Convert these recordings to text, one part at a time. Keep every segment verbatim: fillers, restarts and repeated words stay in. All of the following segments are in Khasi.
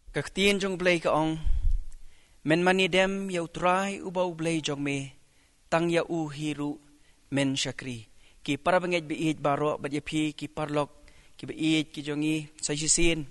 Ka ktien jong U Blei ka ong, men mane dem ïa U Trai uba U Blei jong me, tang ïa u hi ruh men shakri. Ki para bangeit ba ïeit baroh bad ïa phi ki paralok kiba ïeit ki jong ngi, sa shisien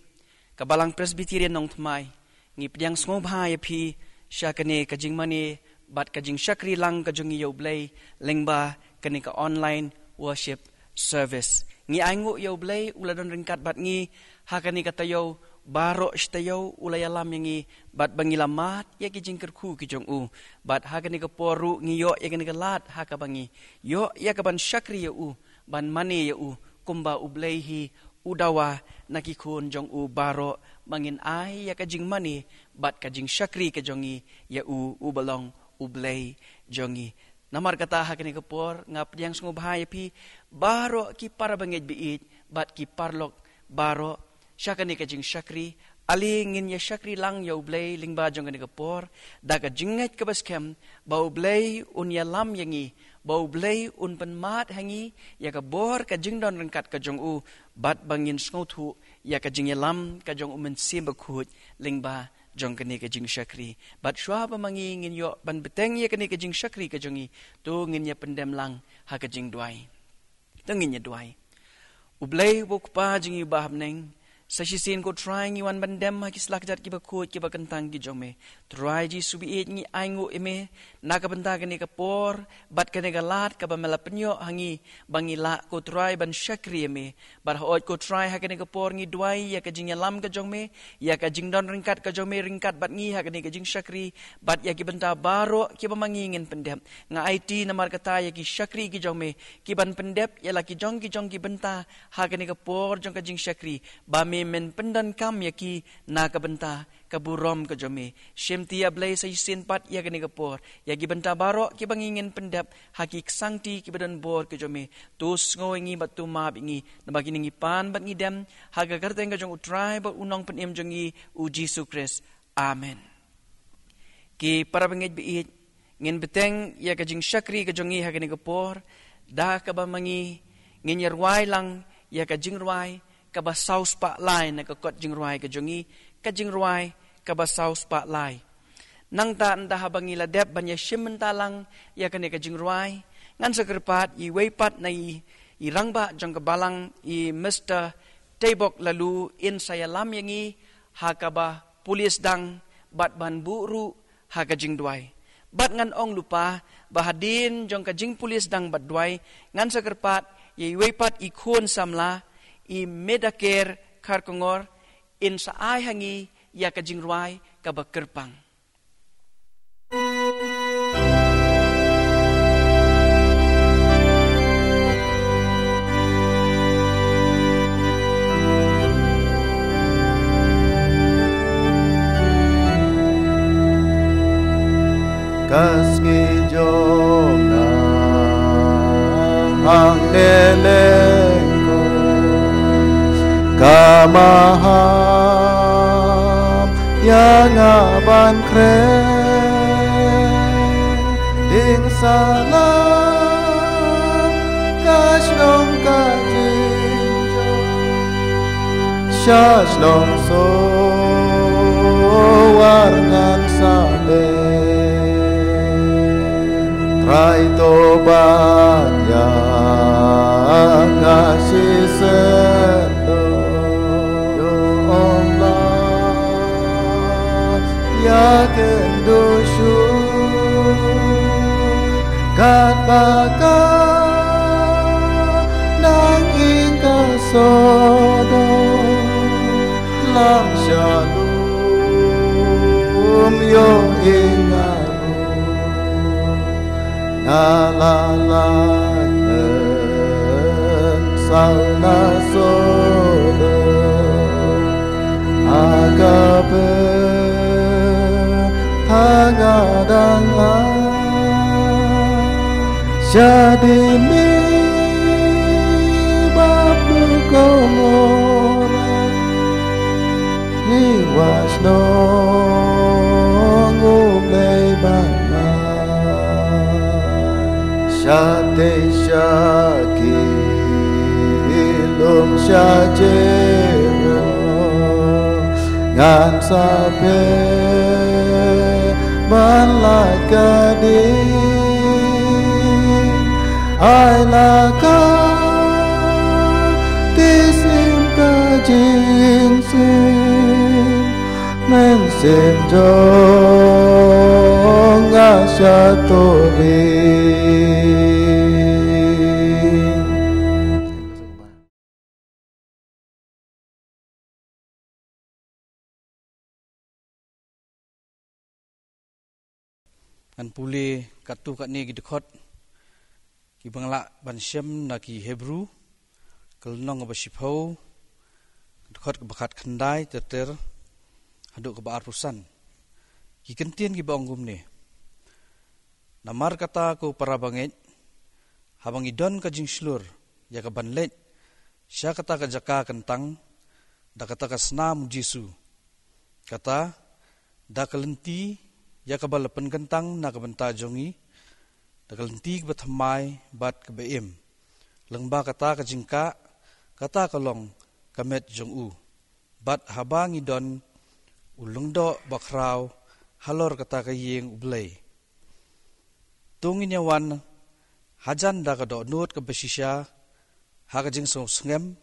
ka Balang Presbyterian Nongthymmai, ngi pdiang sngewbha ïa phi sha kane ka jingmane bad ka jingshakri lang ka jong ngi ïa U Blei lyngba kane ka online worship service. Ngi ainguh ïa U Blei u la don ryngkat bad ngi ha kane ka taïew baroh shi taïew, u la ïalam ïa ngi bad ba ngi la mad ïa ki jingkyrkhu ki jong u. Bad ha kane ka por ruh ngi ïoh ïa kane ka lad ha kaba ngi ïoh ïa kaban shakri ïa u, ban mane ïa u kumba U Blei hi u dawa na ki khun jong u baroh, ba ngin ai ïa ka jingmane bad ka jingshakri ka jong ngi ïa u uba long U Blei jong ngi. Namar kata ha kane ka por nga pdiang sngewbha ïa phi baroh ki para bangeit ba ïeit bad ki paralok baroh sha kane ka jingshakri. Ale ngin ïa shakri lang ïa U Blei lyngba jong kane ka por da ka jingngeit kaba skhem ba U Blei un ïalam ïa ngi, ba U Blei un pynmad ha ngi ïa ka bor ka jingdon ryngkat ka jong u, bad ba ngin sngewthuh ïa ka jingïalam ka jong U Mynsiem Bakhuid lyngba jong kane ka jingshakri. Bad shuwa ba ma ngi ngin ïoh ban bteng ïa kane ka jingshakri ka jong ngi, to ngin ïa pyndem lang ha ka jingduwai. To ngin ïa duwai. U Blei uba U Kpa jong ngi uba ha bneng, sa shisien ko Trai ngi wan ban dem ha ki slajat kiba khuid kiba kyntang ki jong me. Trai Jisu ba ïeit, ngi ainguh ïa me na ka bynta kane ka por bad kane ka lad kaba me la pynïoh ha ngi ba ngi lah ko Trai ban shakri ïa me. Bad hooid ko Trai ha kane ka por ngi duwai ïa ka jingïalam ka jong me, ïa ka jingdon ryngkat ka jong me ryngkat bad ngi ha kane ka jingshakri, bad ïa ki bynta baroh kiba ma ngi ngin pyndep. Nga aiti namar kata ïa ki shakri ki jong me kiban pyndep ïa la ki jong ki jong ki bynta ha kane ka por jong ka jingshakri, ba me men pyndonkam ïa ki na ka bynta ka burom ka jong me. Shim ti ïa Blei sa shisien pat ïa kane ka por, ïa ki bynta baroh kiba ngi ngin pyndep ha ki ksangti kiba don bor ka jong me. To sngew ïa ngi bad to map ïa ngi, naba kine ngi pan bad ngi dem ha ka kyrteng ka jong U Trai bad U Nongpynim jong ngi U Jisu Khrist. Amen. Ki para bangeit ba ïeit, ngin bteng ïa ka jingshakri ka jong ngi ha kane ka por da kaba ma ngi ngin ïa rwai lang ïa ka jingrwai kaba saw spah lai na ka kot jingrwai ka jong ngi, ka jingrwai kaba saw spah lai. Nangta ynda haba ngi la dep ban ïa shim bynta lang ïa kane ka jingrwai, ngan sa kyrpad ïa iwei pat na i, i rangbah jong ka balang, i Mister Teibok Lalu, in sa ïalam ïa ngi ha kaba pulit sdang bad ban buh ruh ha ka jingduwai. Bad ngan ong lypa ba hadien jong ka jingpulit sdang bad duwai, ngan sa kyrpad ïa iwei pat i khun samla, i Medaker Kharkongor, in sa ai ha ngi ïa ka jingrwai kaba kyrpang. Ka sngi jong nga hangne leng ko, ka maham ïa nga ban kren, ding salam ka shnong ka jingjong, sha shnong Sowar ngan sa leh. Trai to ban ïa nga shisien to, ïoh ong lang ïa kynduh shuh. Katba ka nang ïing ka sawdong, lam shalom ïoh ïing nga ruh. Nga la lait lynsaw na sawdong, ha ka pyrthei nga dang ai shadien ne bad Gomora, ïa wa shnong U Blei ban ai. Shatei sha ki lum sha jero, Ngan sa phet ban lait ka ding, ai la ka ti sim ka jingsngewsih, mynsiem jong nga sha to bit. Ngan pule katto katne ki dkhot kiba nga lah ban shem na ki Hebru, ka lynnong kaba shiphew, dkhot kaba khatkhyndai ter ter haduh kaba arphew san. Ki kyntien kiba ong kumne: Namar kata, ko para bangeit, haba ngi don ka jingshlur ïa ka ban leit sha kata ka jaka kyntang da kata ka snam U Jisu, kata da ka lynti ïa kaba la pynkyntang na ka bynta jong ngi da ka lynti kaba thymmai bad kaba im, lyngba kata ka jingkah, kata ka long ka met jong u, bad haba ngi don u lyngdoh bakhraw halor kata ka ïing U Blei. To ngin ïa wan hajan da ka dohnud kaba shisha ha ka jingsngewsynei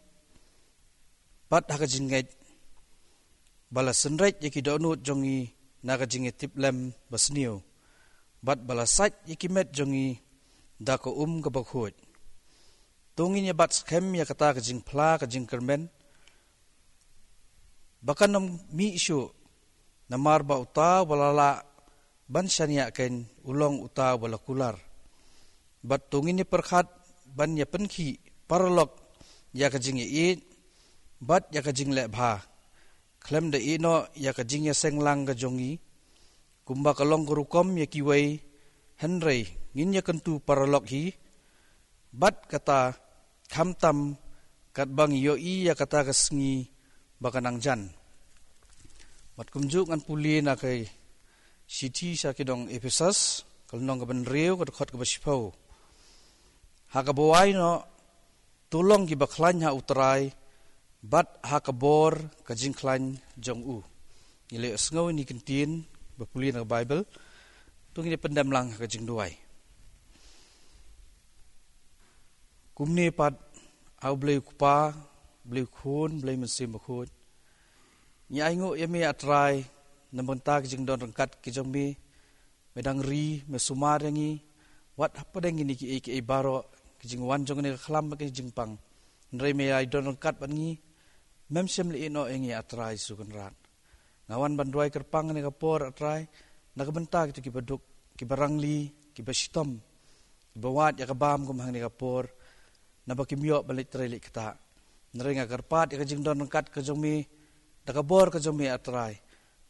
bad ha ka jingngeit, ba la synreit ïa ki dohnud jong ngi na ka jingïatiplem basniew, bad ba la sait ïa ki met jong ngi da ka um kaba khuid. To ngin ïa bat skhem ïa kata ka jingphla ka jingkyrmen ba kan ym mih shuh, namar ba uta uba la lah ban shaniah keiñ u long uta uba la kular. Bad to ngin ïa pyrkhat ban ïa pynkhih paralok ïa ka jingïaieit bad ïa ka jingleh bha, khlem da ïehnoh ïa ka jingïaseng lang ka jong ngi kumba ka long ka rukom ïa kiwei, hynrei ngin ïa kyntu paralok hi bad kata, khamtam katba ngi ïohi ïa kata ka sngi ba ka nang jan. Bad kumjuh ngan pule na ka shithi sha ki nong Ephesos, ka lynnong kaba hynriew, ka dkhot kaba shiphew: Ha kaba wai noh, to long kiba khlaiñ ha U Trai bad ha ka bor ka jingkhlaiñ jong u. Ngi la ïohsngew ïa kine ki kyntien ba pule na ka Baibl. To ngin ïa pyndem lang ha ka jingduwai. Kumne pat, A U Blei U Kpa, Blei U Khun, Blei Mynsiem Bakhuid, ngi ainguh ïa me, A Trai, na bynta ki jingdon ryngkat ki jong me. Me dang ri, me sumar ïa ngi wat hapdeng kine kiei kiei baroh, ki jingwan jong kane ka khlam bad ki jingpang. Hynrei me ïai don ryngkat bad ngi, mem shym la ïehnoh ïa ngi, A Trai Jisu Kynrad. Nga wan ban duwai kyrpang ha kane ka por, A Trai, na ka bynta kito kiba duk, kiba rangli, kiba shitom, kiba wad ïa ka bam kum ha kane ka por, naba kim ïoh ban leit trei leit ktah. Hynrei nga kyrpad ïa ka jingdon ryngkat ka jong me, da ka bor ka jong me, A Trai,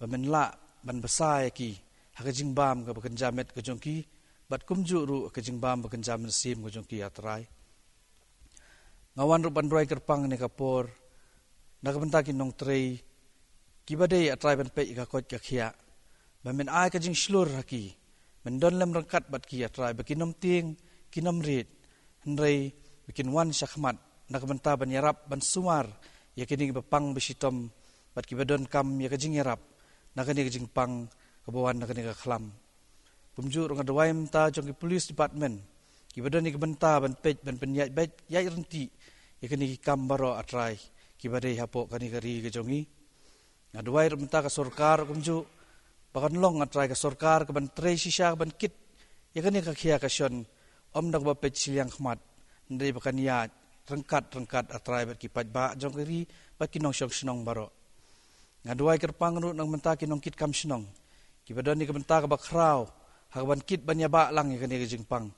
ba men lah ban bsa ïa ki ha ka jingbam kaba kynja met ka jong ki, bad kumjuh ruh ka jingbam ba kynja mynsiem ka jong ki, A Trai. Nga wan ruh ban duwai kyrpang ha kane ka por na ka bynta ki nongtrei kiba dei, A Trai, ban peit ïa ka koit ka khiah, ba men ai ka jingshlur ha ki, men don lem ryngkat bad ki, A Trai, ba kin ym tieng, kin ym riej, hynrei ba kin wan shakhmat na ka bynta ban ïarap, ban sumar ïa kine kiba pang ba shitom bad kiba donkam ïa ka jingïarap na kane ka jingpang kaba wan na kane ka khlam. Kumjuh ruh nga duwai mynta jong ki police department, kiba don ïa ka bynta ban peit, ban pynïaid beit, ïaid ryntih ïa kine ki kam baroh, A Trai, kiba dei hapoh kane ka ri ka jong ngi. Nga duwai ruh mynta ka sorkar kumjuh, ba kan long, A Trai, ka sorkar kaban trei shisha, kaban kit ïa kane ka khia ka shon, ym da kaba peit shiliang khmat, hynrei ba kan ïaid ryngkat ryngkat, A Trai, bad ki paidbah jong ka ri, bad ki nongshong shnong baroh. Nga duwai kyrpang ruh na ka bynta ki nongkitkam shnong, kiba don ïa ka bynta kaba khraw ha kaban kit ban ïabah lang ïa kane ka jingpang,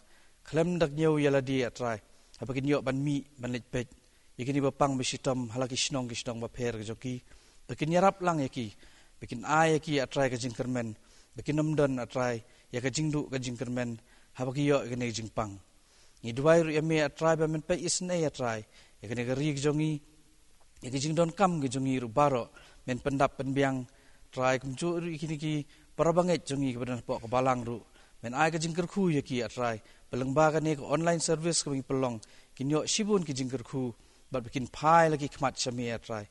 khlem da kñiew ïa lade, A Trai, haba kin ïoh ban mih ban leit peit ïa kine ba pang ba shitom ha la ki shnong ki shnong bapher ka jong ki, ba kin ïarap lang ïa ki, ba kin ai ïa ki, A Trai, ka jingkyrmen, ba kin ym don, A Trai, ïa ka jingduh ka jingkyrmen haba ki ïoh ïa kane ka jingpang. Ngi duwai ruh ïa me, A Trai, ba men peit isynei, A Trai, ïa kane ka ri ka jong ngi, ïa ki jingdonkam ki jong ngi ruh baroh men pyndap pynbiang, Trai, kumjuh ruh ïa kine ki para bangeit jong ngi kiba don hapoh ka balang ruh, men ai ka jingkyrkhu ïa ki, A Trai, ba lyngba kane ka online service kaba ngi pynlong, kin ïoh shibun ki jingkyrkhu, bad ba kin phai la ki khmat sha me, A Trai,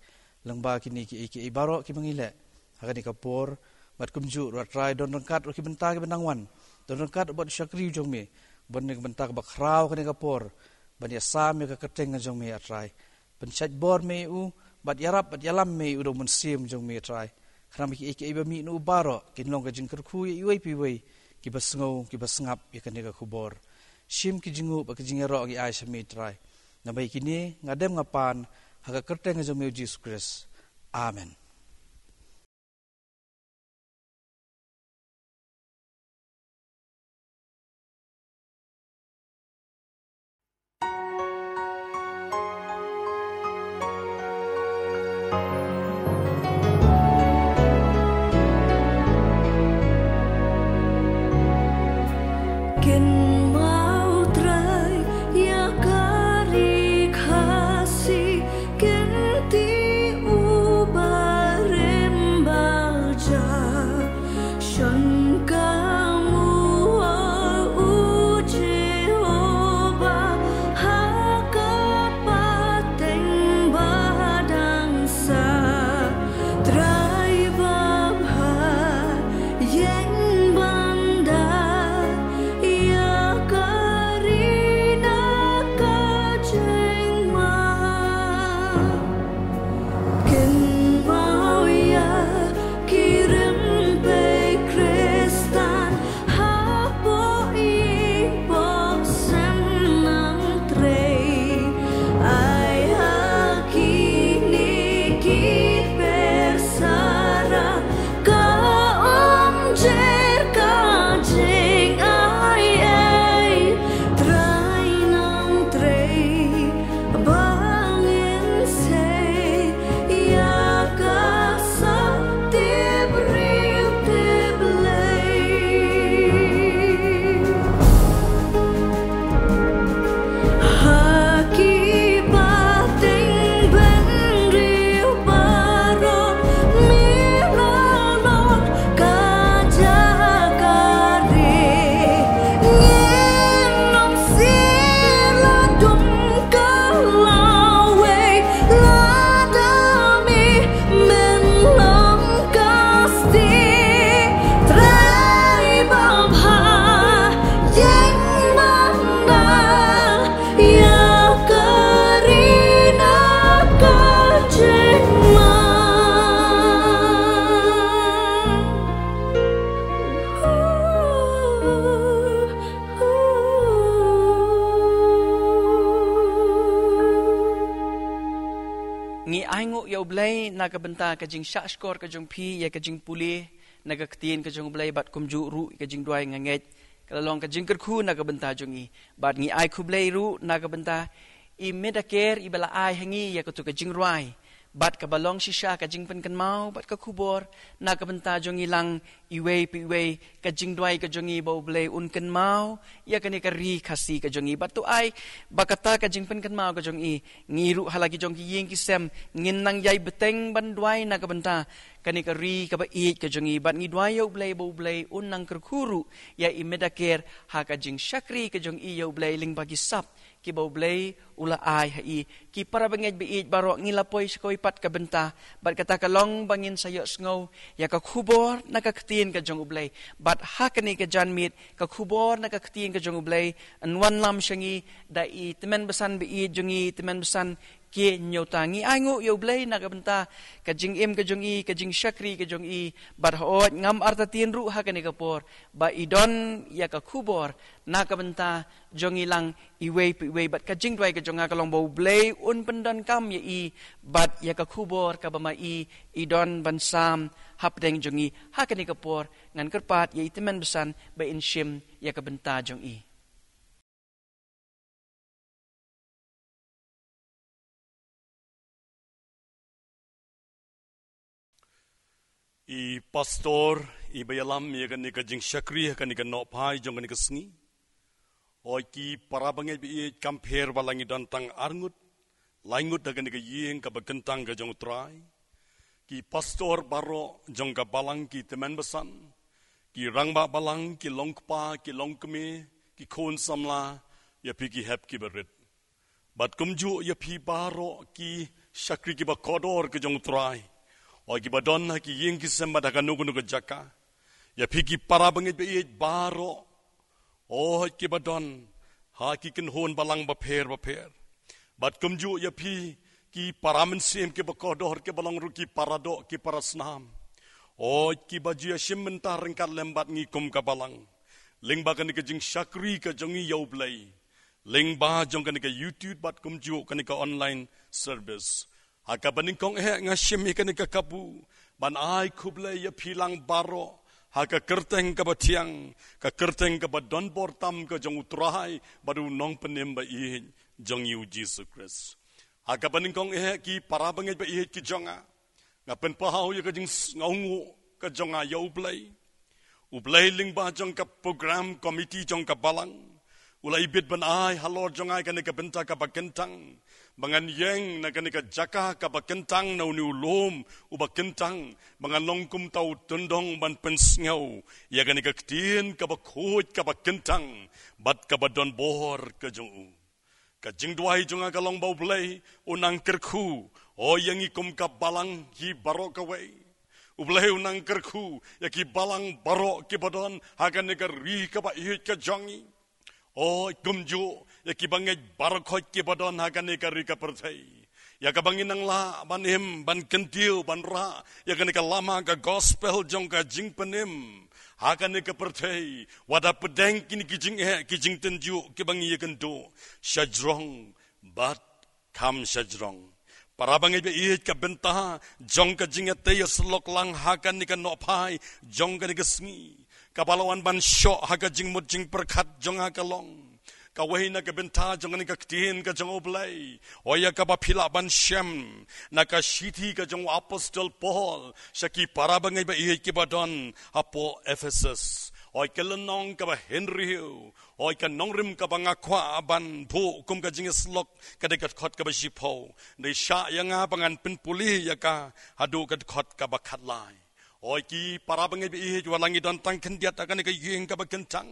lyngba kine kiei kiei baroh kiba ngi leh. Ha kane ka por, bad kumjuh ruh A Trai, don ryngkat ruh ki bynta kiba nang wan. Don ryngkat bad u shakri jong me, bad kane ka bynta kaba khraw kane ka por, ban ïasam ïa ka kyrteng ka jong me A Trai. Pynshait bor me ïa u, bad ïarap bad ïalam me ïa u da u Mynsiem jong me A Trai. Khnang ba kiei kiei ba mih na u baroh, kin long ka jingkyrkhu ïa iwei pa iwei, kiba sngew, kiba sngap ïa kane ka khubor. Shim ki jingnguh bad ki jingïaroh ngi ai sha me A Trai. Namar kine nga dem nga pan, ha ka kyrteng ka jong me U Jisu Khrist. Amen. Kynmaw Trai ïa ka ri Khasi, kynti u barim baja. Shon ka muor u Jehobah ha ka pateng ba dang sah. Trai babha ïeng ban da ïa ka ri na ka jingma. Kynmaw ïa ki rympei Khristan hapoh i pok sem nang trei. Ai ha kine ki persara ka um jer ka jingai ei. Trai nang trei ba ngin sei ïa ka sah tip briew tip Blei. Ha ki pateng bynriew baroh me la long ka jaka ri. Ngin ym sir la dum ka lawei, lada me men long ka stieh. Trai babha ïeng ban da ïa ka ri na ka jingma. Ngi ainguh ïa U Blei na ka bynta ka jingshahshkor ka jong phi ïa ka jingpule na ka ktien ka jong U Blei, bad kumjuh ruh ïa ka jingduwai, nga ngeit ka la long ka jingkyrkhu na ka bynta jong ngi. Bad ngi ai khublei ruh na ka bynta i Medicare iba la ai ha ngi ïa katu ka jingrwai, bad kaba long shisha ka jingpynkynmaw bad ka khubor na ka bynta jong ngi lang iwei pa iwei. Ka jingduwai ka jong ngi ba U Blei un kynmaw ïa kane ka ri Khasi ka jong ngi. Bad to ai ba kata ka jingpynkynmaw ka jong i, ngi ruh ha la ki jong ki ïing ki sem ngin nang ïai bteng ban duwai na ka bynta kane ka ri kaba ïeit ka jong i. Bad ngi duwai ïa U Blei ba U Blei un nang kyrkhu ruh ïa i Medicare ha ka jingshakri ka jong i ïa U Blei lyngba ki sap kiba U Blei u la ai ha i, ki para bangeit ba ïeit baroh. Ngi la poi sha kawei pat ka bynta, bad kata ka long ba ngin sa ïohsngew ïa ka khubor na ka ktien ka jong U Blei. Bad ha kane ka janmiet, ka khubor na ka ktien ka jong U Blei yn wanlam sha ngi da i tymmen basan ba ïeit jong ngi, tymmen basan K. Nyota. Ngi ainguh ïa U Blei na ka bynta ka jingim ka jong i, ka jingshakri ka jong i. Bad hooid, ngam artatien ruh ha kane ka por ba i don ïa ka khubor na ka bynta jong i lang iwei pa iwei. Bad ka jingduwai ka jong nga ka long ba U Blei un pyndonkam ïa i bad ïa ka khubor kaba ma i i don ban sam hapdeng jong i. Ha kane ka por ngan kyrpad ïa i tymmen basan ba in shim ïa ka bynta jong i. I pastor iba ïalam ïa kane ka jingshakri ha kane ka nohphai jong kane ka sngi. Hooid, ki para bangeit ba ïeit, kam pher ba la ngi don tang arngut, laingut ha kane ka ïing kaba kyntang ka jong U Trai. Ki pastor baroh jong ka balang, ki tymmen basan, ki rangbah balang, ki longkpa, ki longkmie, ki khun samla, ïa phi ki hep kiba rit. Bad kumjuh ïa phi baroh ki shakri kiba kordor ka jong U Trai. Hooid, kiba don ha ki ïing ki sem bad ha kano kano ka jaka. Ïa phi ki para bangeit ba ïeit baroh, hooid, kiba don ha ki kynhun balang bapher bapher. Bad kumjuh ïa phi ki para mynsiem kiba kordor, kiba long ruh ki para doh, ki para snam, hooid, kiba ju ïashim bynta ryngkat lem bad ngi kum ka balang lyngba kane ka jingshakri ka jong ngi ïa U Blei lyngba jong kane ka YouTube bad kumjuh kane ka online service. Ha kaba nyngkong eh nga shim ïa kane ka kabu ban ai khublei ïa phi lang baroh ha ka kyrteng kaba thiang, ka kyrteng kaba donbor tam ka jong U Trai bad U Nongpynim ba ïeit jong ngi U Jisu Khrist. Ha kaba nyngkong eh ki para bangeit ba ïeit ki jong nga, nga pynpaw ïa ka jingsngewnguh ka jong nga ïa U Blei. U Blei lyngba jong ka program committee jong ka balang u la ibit ban ai halor jong nga ïa kane ka bynta kaba kyntang ba ngan ïeng na kane ka jaka kaba kyntang, na une u lum uba kyntang, ba ngan long kum uta u tyndong ban pynsngew ïa kane ka ktien kaba khuid, kaba kyntang bad kaba donbor ka jong U. Ka jingduwai jong nga ka long ba U Blei un nang kyrkhu, hooid, ïa ngi kum ka balang hi baroh kawei. U Blei un nang kyrkhu ïa ki balang baroh kiba don ha kane ka ri kaba ïeit ka jong ngi. Hooid, kumjuh ïa ki bangeit baroh khoit kiba don ha kane ka ri ka pyrthei, ïa kaba ngin nang lah ban im, ban kyntiew, ban rah ïa kane ka lama ka gospel jong ka jingpynim ha kane ka pyrthei. Wat hapdeng kine ki jingeh, ki jingtynjuh kiba ngi ïakynduh shajrong bad kham shajrong. Para bangeit ba ïeit, ka bynta jong ka jingïatei ïasyllok lang ha kane ka nohphai jong kane ka sngi kaba la wan ban shoh ha ka jingmut jingpyrkhat jong nga ka long kawei na ka bynta jong kane ka ktien ka jong U Blei, hooid, ïa kaba phi lah ban shem na ka shithi ka jong u apostol Paul sha ki para bangeit ba ïeit kiba don hapoh Ephesus. Hooid, ka lynnong kaba hynriew, hooid, ka nongrim kaba nga kwah ban buh kum ka jingïasyllok ka dei ka dkhot kaba shiphew. Dei shah ïa nga ba ngan pynpule ïa ka haduh ka dkhot kaba khatlai. Hooid, ki para bangeit ba ïeit, wat la ngi don tang khyndiat ha kane ka ïing kaba kyntang,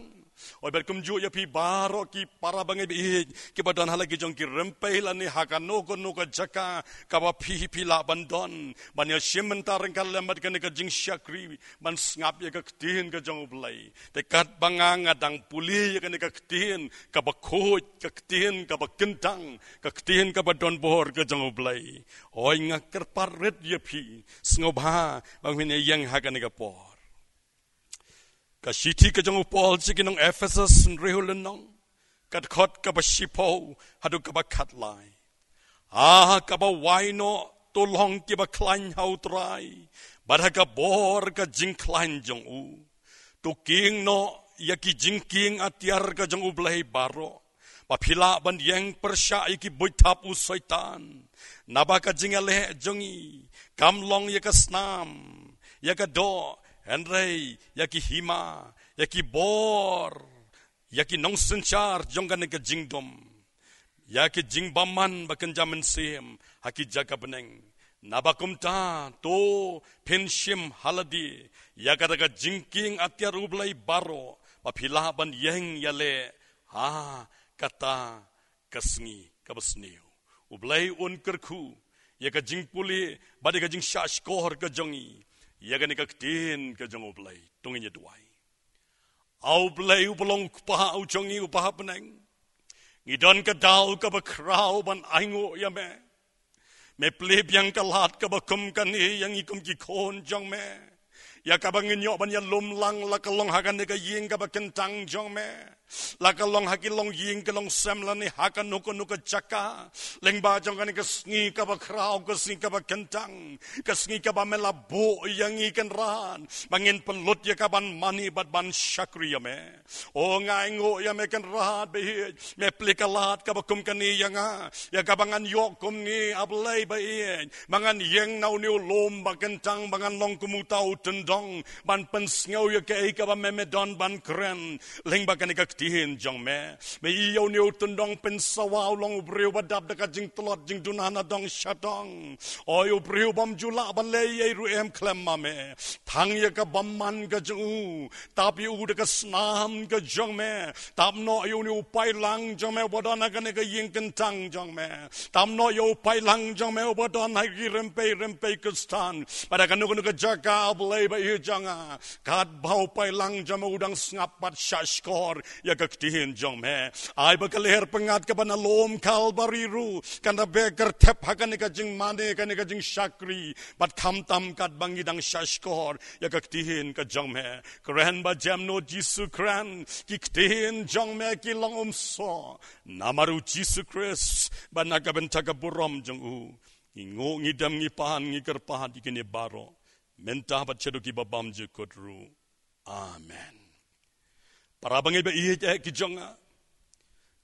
hooid, bad kumjuh ïa phi baroh ki para bangeit ba ïeit kiba don ha la ki jong ki rympei lane ha kano kano ka jaka kaba phi, phi lah ban don ban ïashim bynta ryngkat lem bad kane ka jingshakri ban sngap ïa ka ktien ka jong U Blei. Te katba nga, nga dang pule ïa kane ka ktien kaba khuid, ka ktien kaba kyntang, ka ktien kaba donbor ka jong U Blei, hooid, nga kyrpad rit ïa phi, sngewbha ba ngin ïeng ha kane ka por. Ka shithi ka jong u Paul sha ki nong Ephesus, hynriew lynnong, ka dkhot kaba shiphew haduh kaba khatlai. Ha kaba wai noh, to long kiba khlaiñ ha U Trai bad ha ka bor ka jingkhlaiñ jong U. To kieng noh ïa ki jingkieng atiar ka jong U Blei baroh, ba phi lah ban ïeng pyrshah ïa ki buit thap u Soitan. Naba ka jingïaleh jong ngi kam long ïa ka snam, ïa ka doh, hynrei ïa ki hima, ïa ki bor, ïa ki nongsynshar jong kane ka jingdum, ïa ki jingbymman ba kynja mynsiem ha ki jaka bneng. Naba kumta, to phin shim ha lade ïa kata ka jingkieng atiar U Blei baroh, ba phi lah ban ïeng ïaleh ha kata ka sngi kaba sniew. U Blei un kyrkhu ïa ka jingpule bad ïa ka jingshahshkor ka jong ngi ïa kane ka ktien ka jong U Blei. To ngin ïa duwai. A U Blei uba long U Kpa u jong ngi uba ha bneng, ngi don ka daw kaba khraw ban ainguh ïa me. Me plie biang ka lad kaba kum kane ïa ngi kum ki khun jong me, ïa kaba ngin ïoh ban ïalum lang, la ka long ha kane ka ïing kaba kyntang jong me, la ka long ha ki longïing ki longsem lane ha kano kano ka jaka, lyngba jong kane ka sngi kaba khraw, ka sngi kaba kyntang, ka sngi kaba me la buh ïa ngi Kynrad ba ngin pynlut ïa ka ban mane bad ban shakri ïa me. O, nga ainguh ïa me Kynrad ba ïeit, me plie ka lad kaba kum kane ïa nga, ïa kaba ngan ïoh kumne, A Blei ba ïeit, ba ngan ïeng na une u lum ba kyntang, ba ngan long kum uta u tyndong ban pynsngew ïa kaei kaba me, me don ban kren lyngba kane ka ktien jong me. Me i ïa une u tyndong pynsawa u long u briew ba dap da ka jingtlot jingduna na dong sha dong. Oi u briew bym ju lah ban leh ei ruh em khlem ma me. Tang ïa ka bymman ka jong u. Tap ïa u da ka snam ka jong me. Tap noh ïa une u paidlang jong me uba don ha kane ka ïing kyntang jong me. Tap noh ïa u paidlang jong me uba don ha ki rympei rympei Khristan. Bad ha kano kano ka jaka, A Blei ba ïeit jong nga, katba u paidlang jong me u dang sngap bad shahshkor ïa ka ktien jong me. Ai ba ka lyer pyngngad kaba na lum Kalbari ruh kan da beh kyrthep ha kane ka jingmane, kane ka jingshakri. Bad khamtam katba ngi dang shahshkor ïa ka ktien ka jong me. Kren Bajem Nongïalam Jisu, kren, ki ktien jong me ki long umsoh. Namar u Jisu Khrist, bad na ka bynta ka burom jong u, ngi nguh, ngi dem, ngi pan, ngi kyrpad ïa kine baroh mynta bad shaduh kiba bymjukut ruh. Amen. Para bangeit ba ïeit eh ki jong nga,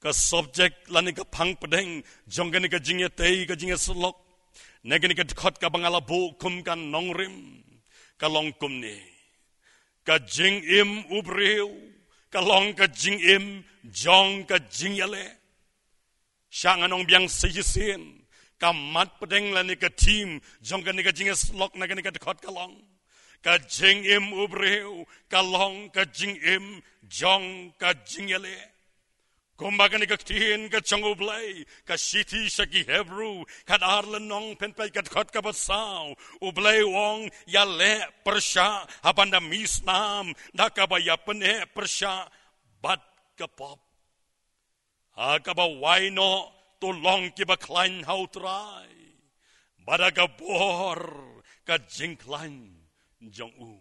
ka subject lane ka phang pdeng jong kane ka jingïatei, ka jingïasyllok, na kane ka dkhot kaba nga la buh kum ka nongrim, ka long kumne: Ka jingim u briew ka long ka jingim jong ka jingïaleh. Sha nga nongbiang sa shisien, ka mat pdeng lane ka theme jong kane ka jingïasyllok na kane ka dkhot ka long: Ka jingim u briew ka long ka jingim jong ka jingïaleh. Kumba kane ka ktien ka jong U Blei, ka shithi sha ki Hebru, khatar lynnong, pynpeit ka dkhot kaba saw, U Blei u ong, ïaleh pyrshah ha ban da mih snam da kaba ïapyneh pyrshah bad ka pop. Ha kaba wai noh to long kiba khlaiñ ha U Trai, bad ha ka bor ka jingkhlaiñ jong u.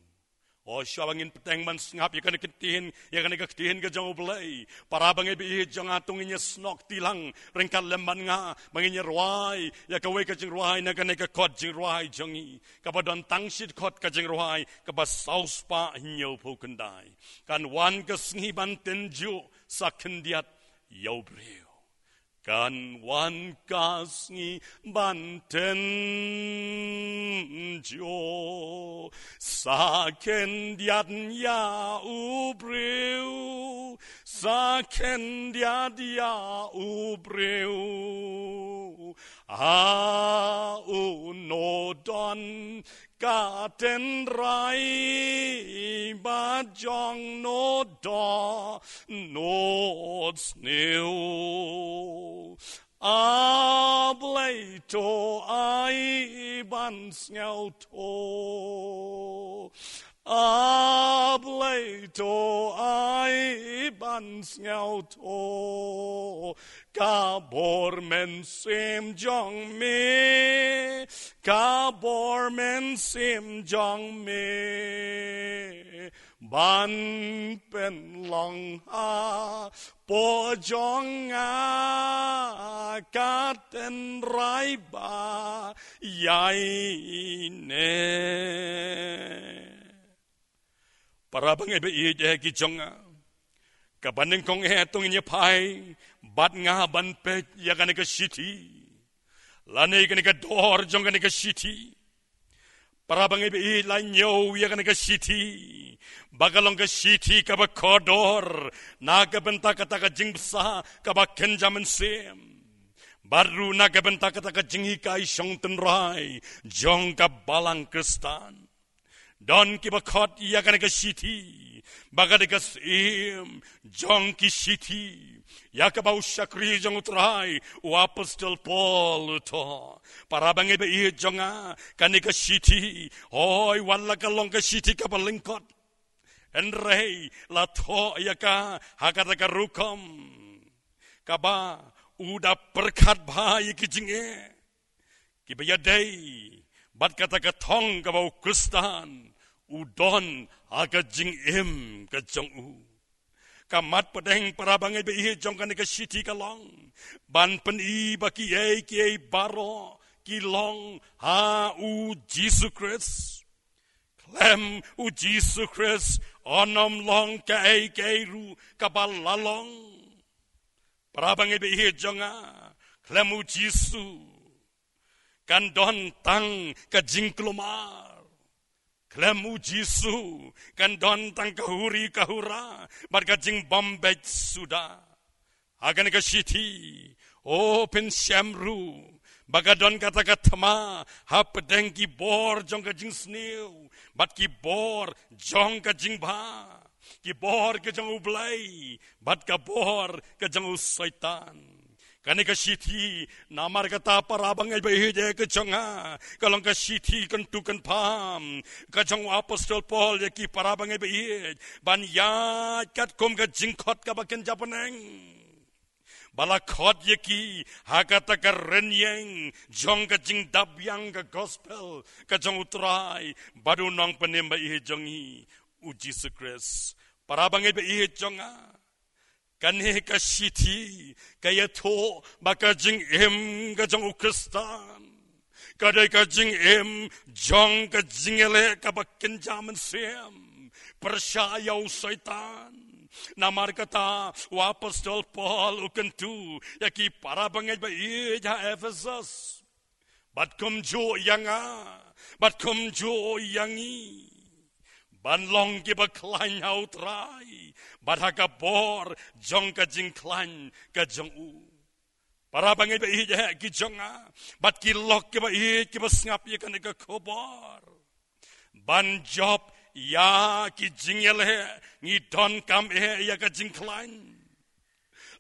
O, shuwa ba ngin bteng ban sngap ïa kane ka ktien, ïa kane ka ktien ka jong U Blei, para bangeit ba ïeit jong nga, to ngin ïa snoh kti lang ryngkat lem bad nga, ba ngin ïa rwai ïa kawei ka jingrwai na kane ka kot jingrwai jong ngi, kaba don tang shi dkhot ka jingrwai, kaba saw spah hynñiew phew khyndai. Kan wan ka sngi ban tynjuh sa khyndiat ïa u briew. Kan wan ka sngi ban tynjuh sa khyndiat ïa u briew, sa khyndiat ïa u briew. Ha uno don ka tynrai ba jong no dohnud sniew? A Blei, to ai ban sngewthuh. A Blei, to ai ban sngewthuh. Ka bor mynsiem jong me, ka bor mynsiem jong me, ban pynlong hapoh jong nga, ka tynrai ba ïaineh. Para bangeit ba ïeit eh ki jong nga, kaba nyngkong eh to ngin ïa phai bad nga ban peit ïa kane ka shithi, lane kane ka dor jong kane ka shithi. Para bangeit ba ïeit, la ñiew ïa kane ka shithi ba ka long ka shithi kaba kordor na ka bynta kata ka jingbsa kaba kynja mynsiem, bad ruh na ka bynta kata ka jinghikai shong tynrai jong ka balang Khristan. Don kiba khot ïa kane ka shithi ba ka dei ka syiem jong ki shithi, ïa kaba u shakri jong U Trai, u apostol Paul u thoh. Para bangeit ba ïeit jong nga, kane ka shithi, hooid, wat la ka long ka shithi kaba lyngkot, hynrei la thoh ïa ka ha kata ka rukom kaba u da pyrkhat bha ïa ki jingeh kiba ïadei bad kata ka thong kaba u Khristan u don ha ka jingim ka jong u. Ka mat pdeng, para bangeit ba ïeit, jong kane ka shithi ka long ban pyni ba kiei kiei baroh ki long ha u Jisu Khrist. Khlem u Jisu Khrist, ym long kaei kaei ruh kaba la long. Para bangeit ba ïeit jong nga, khlem u Jisu kan don tang ka jingkulmar. Khlem U Jisu kan don tang ka huri ka hura bad ka jingbym beit suda. Ha kane ka shithi, o phin shem ruh ba ka don kata ka thma hapdeng ki bor jong ka jingsniew bad ki bor jong ka jingbha, ki bor ka jong U Blei bad ka bor ka jong u Soitan. Kane ka shithi, namar kata para bangeit ba ïeit ki jong nga, ka long ka shithi kyntu kynpham ka jong u apostol Paul ïa ki para bangeit ba ïeit, ban ïaid katkum ka jingkhot kaba kynja bneng, ba la khot ïa ki ha kata ka rynïeng jong ka jingdap ïa ka gospel ka jong U Trai bad U Nongpynim ba ïeit jong ngi, U Jisu Khrist. Para bangeit ba ïeit jong nga, kane ka shithi ka ïathuh ba ka jingim ka jong u Khristan ka dei ka jingim jong ka jingïaleh kaba kynja mynsiem pyrshah ïa u Soitan. Namar kata u apostol Paul u kyntu ïa ki para bangeit ba ïeit ha Ephesus, bad kumjuh ïa nga, bad kumjuh ïa ngi, ban long kiba khlaiñ ha U Trai bad ha ka bor jong ka jingkhlaiñ ka jong u. Para bangeit ba ïeit eh ki jong nga bad ki lok kiba ïeit kiba sngap ïa kane ka khubor, ban jop ïa ki jingïaleh ngi donkam eh ïa ka jingkhlaiñ,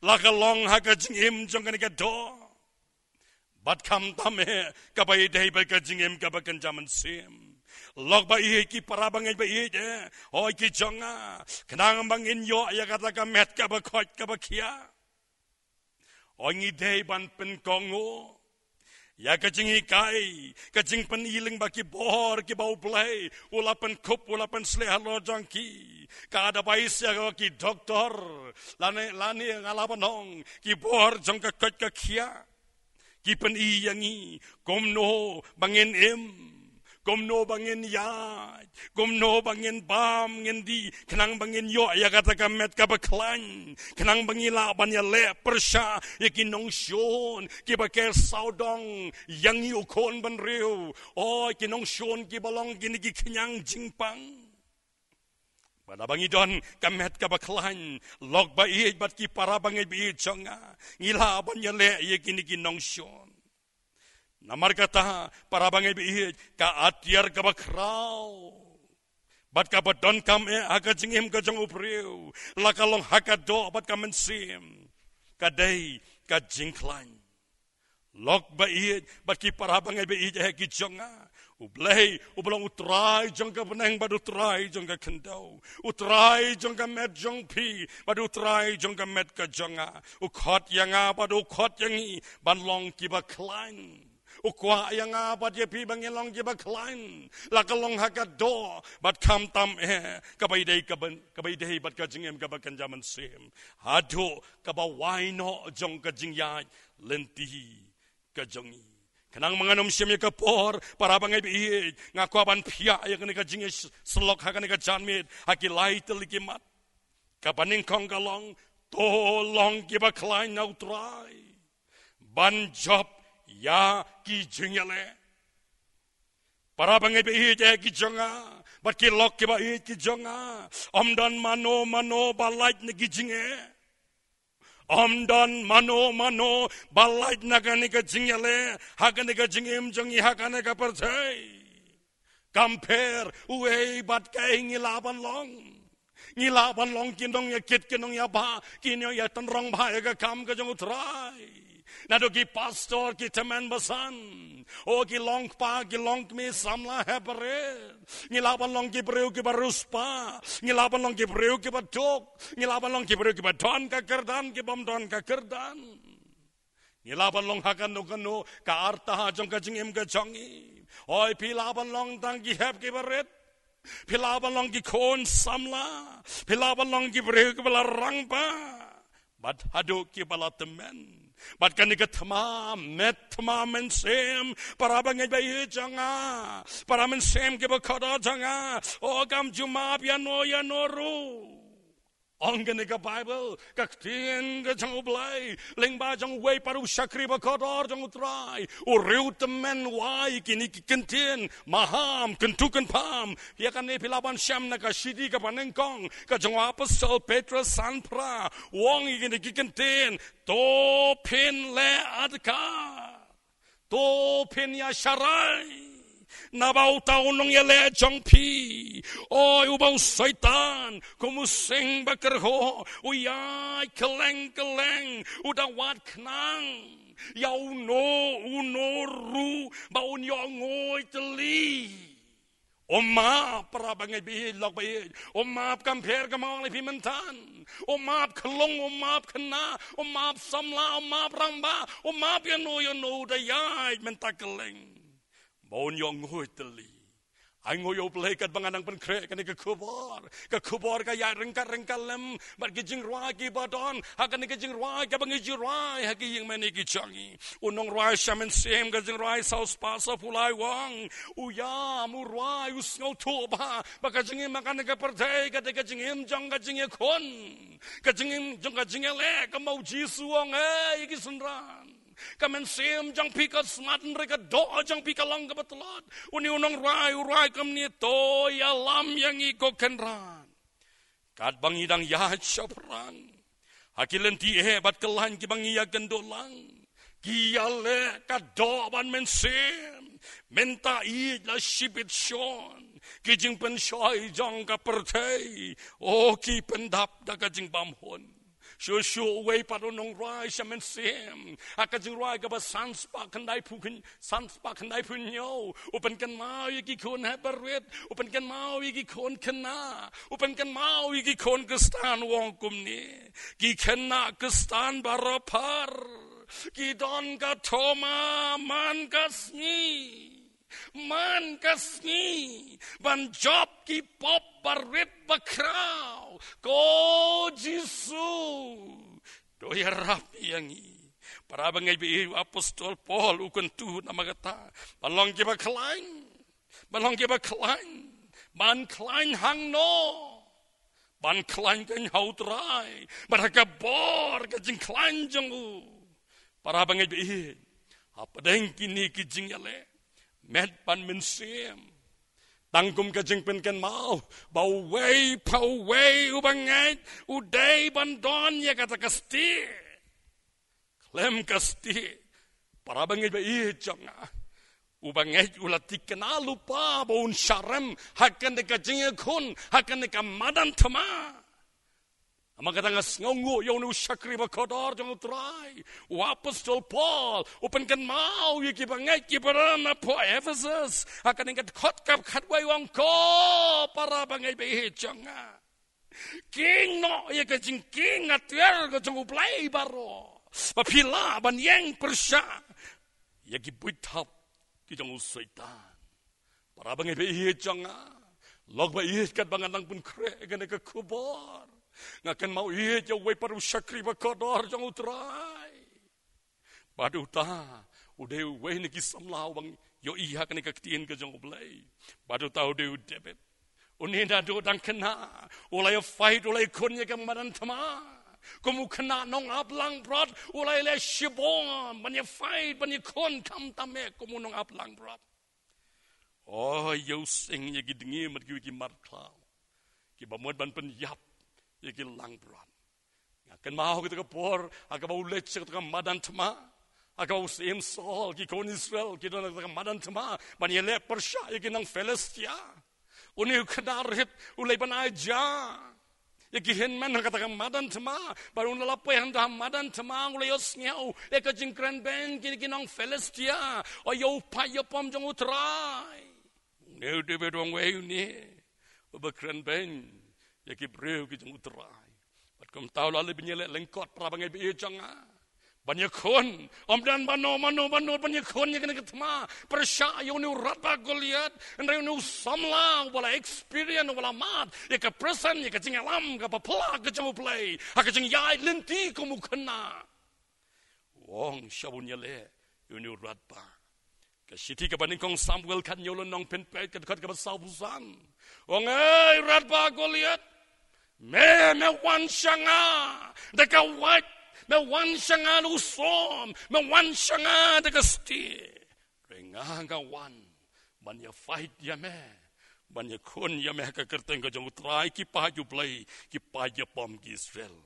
la ka long ha ka jingim jong kane ka doh bad khamtam eh kaba ïadei bad ka jingim kaba kynja mynsiem. Lok ba ïeit, ki para bangeit ba ïeit eh, hooid ki jong nga, khnang ba ngin ïoh ïa kata ka met kaba khoit kaba khiah, hooid ngi dei ban pynkohnguh ïa ka jinghikai, ka jingpyni lyngba ki bor kiba U Blei u la pynkup, u la pynshlur halor jong ki. Ka advice ïa ki doktor, lane, lane nga lah ban ong ki bor jong ka koit ka khiah, ki pyni ïa ngi kumno ba ngin im, kumno ba ngin ïaid, kumno ba ngin bam ngin dih, khnang ba ngin ïoh ïa kata ka met kaba khlaiñ, khnang ba ngi lah ban ïaleh pyrshah ïa ki nongshun kiba ker sawdong ïa ngi u khun bynriew, o ki nongshun kiba long kine ki khñiang jingpang. Bad haba ngi don ka met kaba khlaiñ, lok ba ïeit bad ki para bangeit ba ïeit jong nga, ngi lah ban ïaleh ïa kine ki nongshun. Namar kata para bangeit ba ïeit, ka atiar kaba khraw bad kaba donkam eh ha ka jingim ka jong u briew, la ka long ha ka doh bad ka mynsiem, ka dei ka jingkhlaiñ. Lok ba ïeit bad ki para bangeit ba ïeit eh ki jong nga, U Blei uba long U Trai jong ka bneng bad U Trai jong ka khyndew, U Trai jong ka met jong phi bad U Trai jong ka met ka jong nga, u khot ïa nga bad u khot ïa ngi ban long kiba khlaiñ. U kwah ïa nga bad ïa phi ba ngin long kiba khlaiñ, la ka long ha ka doh bad khamtam eh kaba ïadei, kaba, kaba ïadei bad ka jingim kaba kynja mynsiem, haduh kaba wai noh jong ka jingïaid lynti ka jong ngi. Khnang ba ngan ym shim ïa ka por, para bangeit ba ïeit, nga kwah ban phiah ïa kane ka jingïasyllok ha kane ka janmiet ha ki lai tylli ki mat. Kaba nyngkong ka long, to long kiba khlaiñ na U Trai ban jop ïa ki jingïaleh. Para bangeit ba ïeit eh ki jong nga bad ki lok kiba ïeit ki jong nga, ym don mano mano ba lait na ki jingeh. Ym don mano mano ba lait na kane ka jingïaleh ha kane ka jingim jong ngi ha kane ka pyrthei. Kam pher uei bad kaei ngi lah ban long. Ngi lah ban long ki nongïakit, ki nongïabha, ki nongïatynrong bha ïa ka kam ka jong U Trai. Naduh ki pastor, ki tymmen basan, o ki longkpa, ki longkmie, samla, hep barit. Ngi lah ban long ki briew kiba riewspah. Ngi lah ban long ki briew kiba duk. Ngi lah ban long ki briew kiba don ka kyrdan, kibym don ka kyrdan. Ngi lah ban long ha kano kano ka arta jong ka jingim ka jong ngi. Hooid, phi lah ban long tang ki hep kiba rit. Phi lah ban long ki khun samla. Phi lah ban long ki briew kiba la rangbah. Bad haduh kiba la tymmen. Bad kane ka thma met, thma mynsiem, para bangeit ba ïeit jong nga, para mynsiem kiba kordor jong nga, o kam ju map ïano ïano ruh. Ong kane ka Baibl, ka ktien ka jong U Blei, lyngba jong uwei pat u shakri ba kordor jong U Trai, u riewtymmen u ai kine ki kyntien, maham, kyntu kynpham, ïa kane phi lah ban shem na ka shithi kaba nyngkong, ka jong u apostol Petros san phra, u ong ïa kine ki kyntien, to phin leh adkar. To phin ïa sharai. Naba uta u nongïaleh jong phi. Oi, uba u Soitan, kum u sing ba kyrhuh, u ïaid kylleng kylleng, u da wad khnang ïa uno uno ruh ba un ïoh nguid tylli. Um map, para bangeit ba ïeit, lok ba ïeit. Um map, kam pher kam ong ïa phi mynta. Um map khyllung, um map khynnah, um map samla, um map rangbah, um map ïano ïano, da ïaid mynta kylleng ba un ïoh nguid tylli. Ai nguid ïa U Blei katba nga nang pynkhreh kane ka khubor. Ka khubor ka ïaid ryngkat ryngkat lem bad ki jingrwai kiba don ha kane ka jingrwai kaba ngi jingrwai ha ki ïingmane ki jong ngi. U nongrwai sha mynsiem ka jingrwai saw spah saw phew lai u ong, u ïam, u rwai, u sngewthuh bha ba ka jingim ha kane ka pyrthei ka dei ka jingim jong ka jingïakhun, ka jingim jong ka jingïaleh. Kumba u Jisu u ong, eh, ïa ki synran, ka mynsiem jong phi ka smat, hynrei ka doh jong phi ka long kaba tlot. Une u nongrwai u rwai kumne, to ïalam ïa ngi ko kynrad. Katba ngi dang ïaid shaphrang ha ki lynti eh bad kyllaiñ kiba ngi ïakynduh lang, ki ïaleh ka doh ban mynsiem. Mynta ïeit la shibit shon, ki jingpynshoi jong ka pyrthei, o, ki pyndap da ka jingbymhun. Shuh shuh uwei pat u nongrwai sha mynsiem ha ka jingrwai kaba san spah khyndai phew kyn-, san spah khyndai phew hynñiew, u pynkynmaw ïa ki khun heh barit, u pynkynmaw ïa ki khun khynnah, u pynkynmaw ïa ki khun Khristan, u ong kumne, ki khynnah Khristan baroh phar ki don ka thoma man ka sngi, man ka sngi ban jop ki pop barit bakhraw. Ko Jisu, to ïarap ïa ngi. Para bangeit ba ïeit, u apostol Paul u kyntu namar kata, ban long kiba khlaiñ, ban long kiba khlaiñ. Ban khlaiñ hangno? Ban khlaiñ kein ha U Trai bad ha ka bor ka jingkhlaiñ jong u. Para bangeit ba ïeit, hapdeng kine ki jingïaleh, met bad mynsiem, tang kum ka jingpynkynmaw ba uwei pa uwei uba ngeit u dei ban don ïa kata ka stieh. Khlem ka stieh, para bangeit ba ïeit jong nga, uba ngeit u la thikna lypa ba un sharem ha kane ka jingïakhun, ha kane ka madan thma. Namar kata nga sngewnguh ïa une u shakri ba kordor jong U Trai, u apostol Paul, u pynkynmaw ïa kiba ngeit, kiba don hapoh Ephesus ha kane ka dkhot kaba khatwei, u ong, ko para bangeit ba ïeit jong nga, kieng noh ïa ka jingkieng atiar ka jong U Blei baroh, ba phi lah ban ïeng pyrshah ïa ki buit thap ki jong u Soitan. Para bangeit ba ïeit jong nga, lok ba ïeit, katba nga nang pynkhreh kane ka khubor, nga kynmaw ïeit ïa uwei pat u shakri ba kordor jong U Trai. Bad uta u dei uwei na ki samla uba ngi ïohi ha kane ka ktien ka jong U Blei. Bad uta u dei u David. Une naduh dang khynnah u la ïa fight, u la ïakhun ïa ka madan thma. Kum u khynnah nongap langbrot u la ïaleh shibun ban ïa fight, ban ïakhun, khamtam eh kum u nongap langbrot. O, ïa u sing ïa ki dngi bad kiwei ki markhlaw kiba mut ban pynïap ïa ki langbrot. Nga kynmaw kata ka por ha kaba u leit sha kata ka madan thma, ha kaba u Syiem Saul, ki khun Israel ki don ha kata ka madan thma ban ïaleh pyrshah ïa ki nong Philistia. Une u khynnah rit u leit ban ai ja ïa ki hynmen ha kata ka madan thma. Bad ynda u la poi hangta ha madan thma u la ïohsngew ïa ka jingkren beiñ ki, ki nong Philistia. O, ïa u paid ïapom jong U Trai. Une u David u ong, wei une uba kren beiñ ïa ki briew ki jong U Trai. Bad kumta u la leit ban ïaleh lyngkot, para bangeit ba ïeit jong nga, ban ïakhun. Ym don mano mano mano ban ïakhun ïa kane ka thma pyrshah ïa une u rat ba Goliath. Hynrei une u samla uba la experience, uba la mad ïa ka presence, ïa ka jingïalam kaba phylla ka jong U Blei ha ka jingïaid lynti kum u khynnah, u ong, shuwa ban ïaleh ïa une u rat ba. Ka shithi kaba nyngkong Samuel khathynñiew lynnong, phin peit ka dkhot kaba sawphew san. U ong, ei rat ba Goliath, me Me wan sha nga da ka wait, me wan sha nga da u som, me wan sha nga da ka stieh. Hynrei nga nga wan ban ïa fight ïa me, ban ïakhun ïa me ha ka kyrteng ka jong U Trai, ki paid U Blei, ki paid ïapom ki Israel.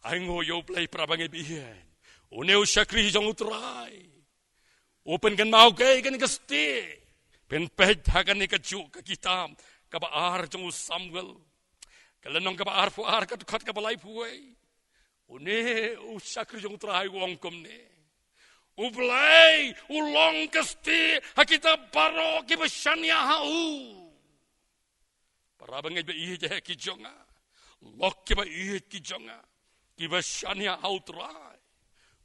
Ai nguh ïa U Blei para bangeit ba ïeit. Une u shakri jong U Trai u pynkynmaw kaei kane ka stieh. Pynpeit ha kane kajuh ka kitab kaba ar jong u Samuel, ka lynnong kaba arphew ar, ka dkhot kaba laiphew wei. Une u shakri jong U Trai u ong kumne: U Blei u long ka stieh ha kita baroh kiba shaniah ha u. Para bangeit ba ïeit ki jong nga, lok kiba ïeit ki jong nga, kiba shaniah ha U Trai,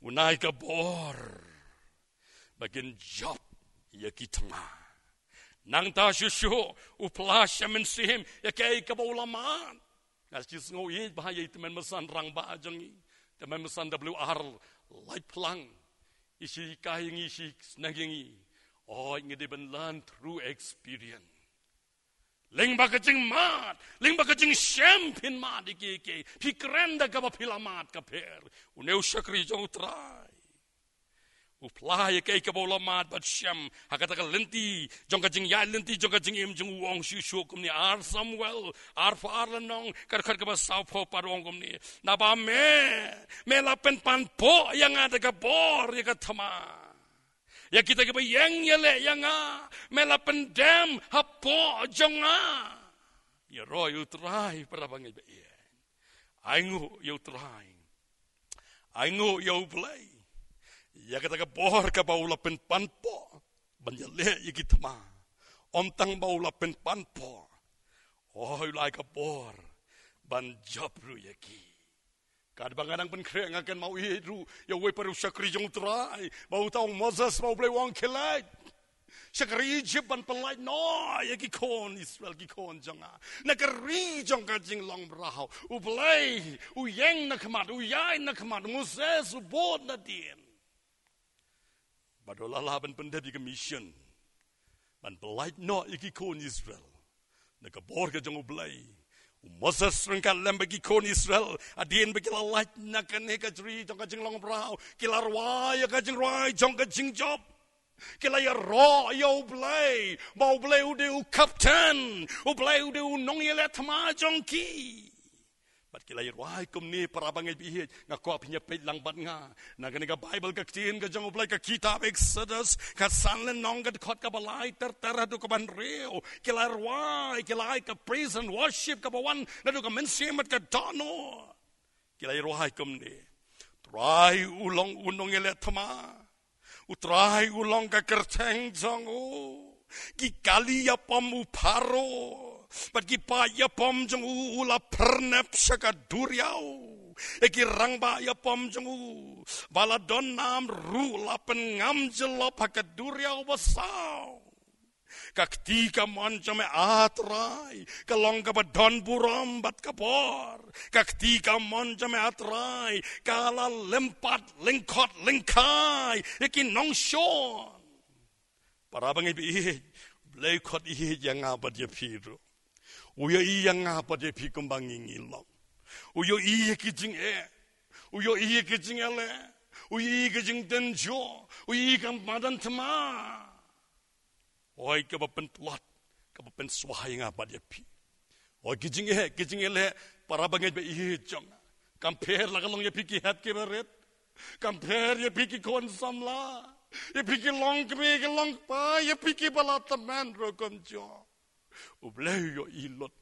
un ai ka bor ba kin jop ïa ki thma. Nangta shuh shuh u phla sha u Mynsiem ïa kaei kaba u la mad. Nga shu sngew ïeit bha ïa i tymmen basan rangbah jong ngi, tymmen basan W R Laitphlang. I shu hikai ïa ngi, i shu sneng ïa ngi. Oi, ngi dei ban learn through experience. Lyngba ka jingmad, lyngba ka jingshem phin mad ïa kiei kiei. Phi kren da kaba phi la mad ka pher. Une u shakri jong U Trai u phla ïa kaei kaba u la mad bad shem ha kata ka lynti jong ka jingïaid lynti jong ka jingim jong u. U ong shuh shuh kumne, ar Samuel arphew ar, lynnong ka dkhot kaba sawphew pat, u ong kumne: Naba me, me la pynpan poh ïa nga da ka bor ïa ka thma. Ïa kita kiba ïeng ïaleh ïa nga me la pyndem hapoh jong nga. Ïaroh ïa U Trai para bangeit ba ïeit. Ai nguh ïa U Trai. Ai nguh ïa U Blei ïa kata ka bor kaba u la pynpan poh ban ïaleh ïa ki thma. Ym tang ba u la pynpan poh, oi, u la ai ka bor ban jop ruh ïa ki. Katba nga dang pynkhreh nga kynmaw ïa ruh ïa uwei pat u shakri jong U Trai, ba uta u Moses, ba U Blei u ong khie leit sha ka ri Ijipt ban pynlait noh ïa ki khun Israel, ki khun jong nga, na ka ri jong ka jinglong mraw. U Blei u ïeng na khmat, u ïaid na khmat, u Moses u bud nadien. Bad u la lah ban pyndep ïa ka mission ban pynlait noh ïa ki khun Israel na ka bor ka jong U Blei. U Moses ryngkat lem bad ki khun Israel, hadien ba ki la lait na kane ka ri jong ka jinglong mraw, ki la rwai ïa ka jingrwai jong ka jingjop. Ki la ïaroh ïa U Blei ba U Blei u dei u kapten, U Blei u dei u nongïaleh thma jong ki. Bad ki la ïaroh kumne, para bangeit ba ïeit, nga kwah phin ïa peit lang bad nga na kane ka Baibl, ka ktien ka jong U Blei, ka kitab Exodus, ka san lynnong, ka dkhot kaba lai ter ter haduh kaba hynriew. Ki la rwai, ki la ai ka praise and worship kaba wan naduh ka mynsiem bad ka dohnud. Ki la ïaroh kumne: Trai u long u nongïaleh thma. U Trai u long ka kyrteng jong u. Ki kali ïapom u Pharaoh bad ki paid ïapom jong u u la pyrnep sha ka duriaw. Ïa ki rangbah ïapom jong u ba la don nam ruh la pynngam jyllop ha ka duriaw basaw. Ka kti kamon jong me, A Trai, ka long kaba don burom bad ka bor. Ka kti kamon jong me, A Trai, ka la lympat lyngkhot lyngkhai ïa ki nongshun. Para bangeit ba ïeit, U Blei u khot ïeit ïa nga bad ïa phi ruh. U ïohi ïa nga bad ïa phi kumba ngi ngi long. U ïohi ïa ki jingeh, u ïohi ïa ki jingïaleh, u ïohi ïa ki jingtynjuh, u ïohi ïa ka madan thma. Oi, kaba pyntlot, kaba pynswai ïa nga bad ïa phi. Oi, ki jingeh, ki jingïaleh, para bangeit ba ïeit jong nga, kam pher la ka long ïa phi ki hep kiba rit. Kam pher ïa phi ki khun samla, ïa phi ki longkmie ki longkpa, ïa phi kiba la tymmen ruh kumjuh. U Blei u ïohi lut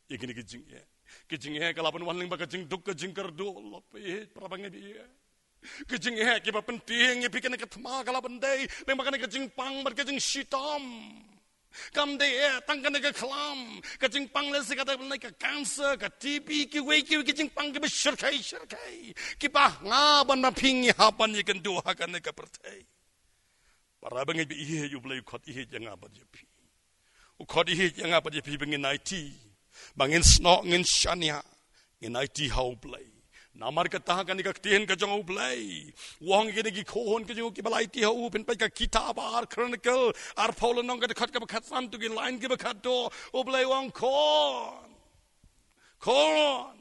ïa kine ki jingeh. Ki jingeh ka la pynwan lyngba ka jingduk ka jingkyrduh, lok ba ïeit, para bangeit ba ïeit. Ki jingeh kiba pyntieng ïa phi kane ka thma ka la pyndei lyngba kane ka jingpang bad ka jingshitom. Kam dei eh tang kane ka khlam, ka jingpang lehse ka dei ban leit ka cancer, ka T B, kiwei kiwei ki jingpang kiba shyrkhei shyrkhei kiba nga bad ma phi ngi hap ban ïakynduh ha kane ka pyrthei. Para bangeit ba ïeit, U Blei u khot ïeit ïa nga bad ïa phi. U khot ïeit ïa nga bad ïa phi ba ngin aiti, ba ngin snoh, ngin shaniah, ngin aiti ha U Blei. Namar kata kane ka ktien ka jong U Blei u ong ïa kine ki khun ki jong u kiba la aiti ha u, pynpeit ka kitab Ar Chronicle arphew lynnong, ka dkhot kaba khatsan, to ki lain kiba khatduh, U Blei u ong, khun, Khun,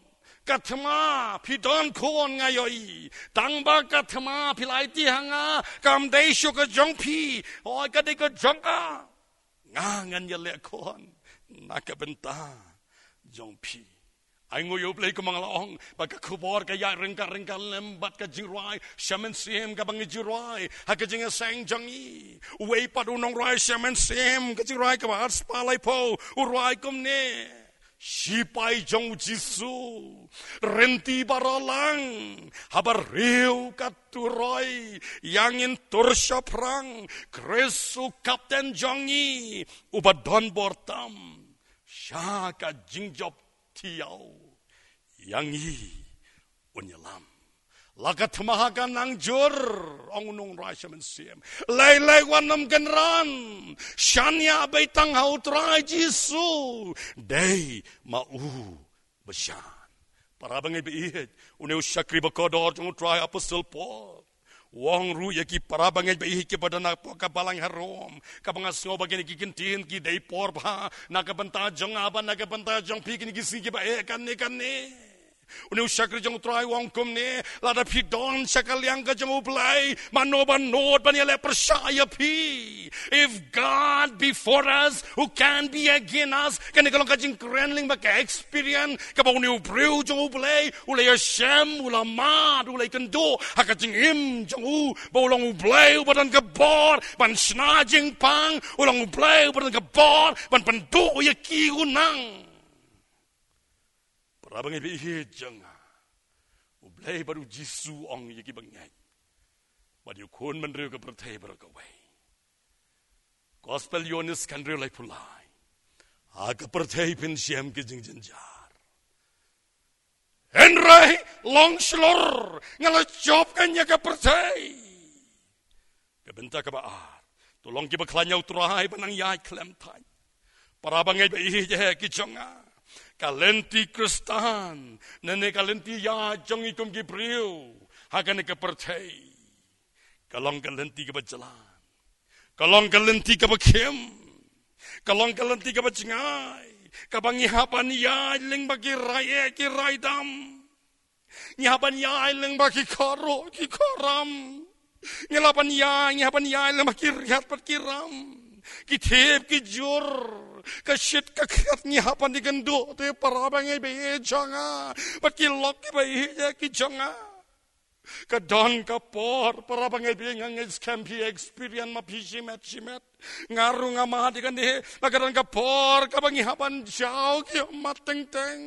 ka thma phi don khun nga ïohi. Tang ba ka thma phi la aiti ha nga kam dei shuh ka jong phi. Hooid, ka dei ka jong nga. Nga ngan ïaleh khun na ka bynta jong phi. Ai nguh ïa U Blei, kumba nga la ong, ba ka khubor ka ïaid ryngkat ryngkat lem bad ka jingrwai sha mynsiem kaba ngi ju rwai ha ka jingïaseng jong ngi. Uwei pat u nongrwai sha mynsiem, ka jingrwai kaba arspah laiphew, u rwai kumne: Shipai jong U Jisu, rynti baroh lang, haba riew ka turoi, ïa ngin tur shaphrang. Khrist u kapten jong ngi, uba don bor tam, sha ka jingjop thiaw, ïa ngi un ïalam. La ka thma kan nang jur, ong u nongrwai sha mynsiem. Lei lei wat nym kynran, shaniah beit tang ha U Trai Jisu, dei ma u ba shan. Para bangeit ba ïeit, une u shakri ba kordor jong U Trai, Apostol Paul u ong ruh ïa ki para bangeit ba ïeit kiba don hapoh ka balang ha Rom, kaba nga sngew ba kine ki kyntien ki dei por bha na ka bynta jong nga bad na ka bynta jong phi, kine ki sngi kiba eh kane kane. Une u shakri jong U Trai u ong kumne: Lada phi don sha ka liang ka jong U Blei, mano ba nud ban ïaleh pyrshah ïa phi? If God be for us, who can be against us? Kane ka long ka jingkren lyngba ka experience kaba une u briew jong U Blei u la ïashem, u la mad, u la ïakynduh ha ka jingim jong u ba u long U Blei uba don ka bor ban shna jingpang, u long U Blei uba don ka bor ban pynduh ïa ki u nang. Para bangeit ba ïeit jong nga, U Blei bad U Jisu u ong ïa ki bangeit bad ïa u khun bynriew ka pyrthei baroh kawei. Gospel Ïoannis khathynriew, laiphew lai: Ha ka pyrthei phin shem ki jingjynjar, hynrei long shlur, nga la jop kane ka pyrthei. Ka bynta kaba ar: To long kiba khlaiñ ïa U Trai ban nang ïaid khlem thait. Para bangeit ba ïeit ki jong nga, ka lynti Khristan, ne ne ka lynti ïaid jong ngi kum ki briew ha kane ka pyrthei, ka long ka lynti kaba jlan, ka long ka lynti kaba khim, ka long ka lynti kaba jngai, kaba ngi hap ban ïaid lyngba ki rai eh, ki rai dam. Ngi hap ban ïaid lyngba ki kharo, ki kharam. Ngi hap ban ïaid, ngi hap ban ïaid lyngba ki riat bad ki ram, ki thep ki jur, ka shit ka khriat. Ngi hap ban ïakynduh te, para bangeit ba ïeit jong nga, bad ki lok kiba ïeit ki jong nga. Ka don ka por, para bangeit ba ïeit, nga ngeit skhem phi experience ma phi shimet shimet. Nga ruh nga mad ïa kane, ba ka don ka por kaba ngi hap ban jaw ki mat teng teng.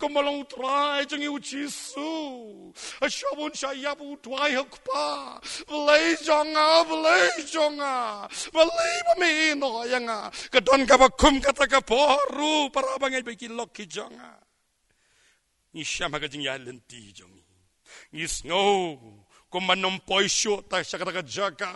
Kumba long U Trai jong ngi U Jisu, ha shwa bun sha ïap u duwai ha U Kpa: Blei jong nga, Blei jong nga, balei ba me ïehnoh ïa nga? Ka don kaba kum kata ka por ruh, para bangeit ba ïeit, ki lok ki jong nga. Ngi shem ha ka jingïaid lynti jong ngi, ngi sngew kumba ngim poi shuh sha kata ka jaka.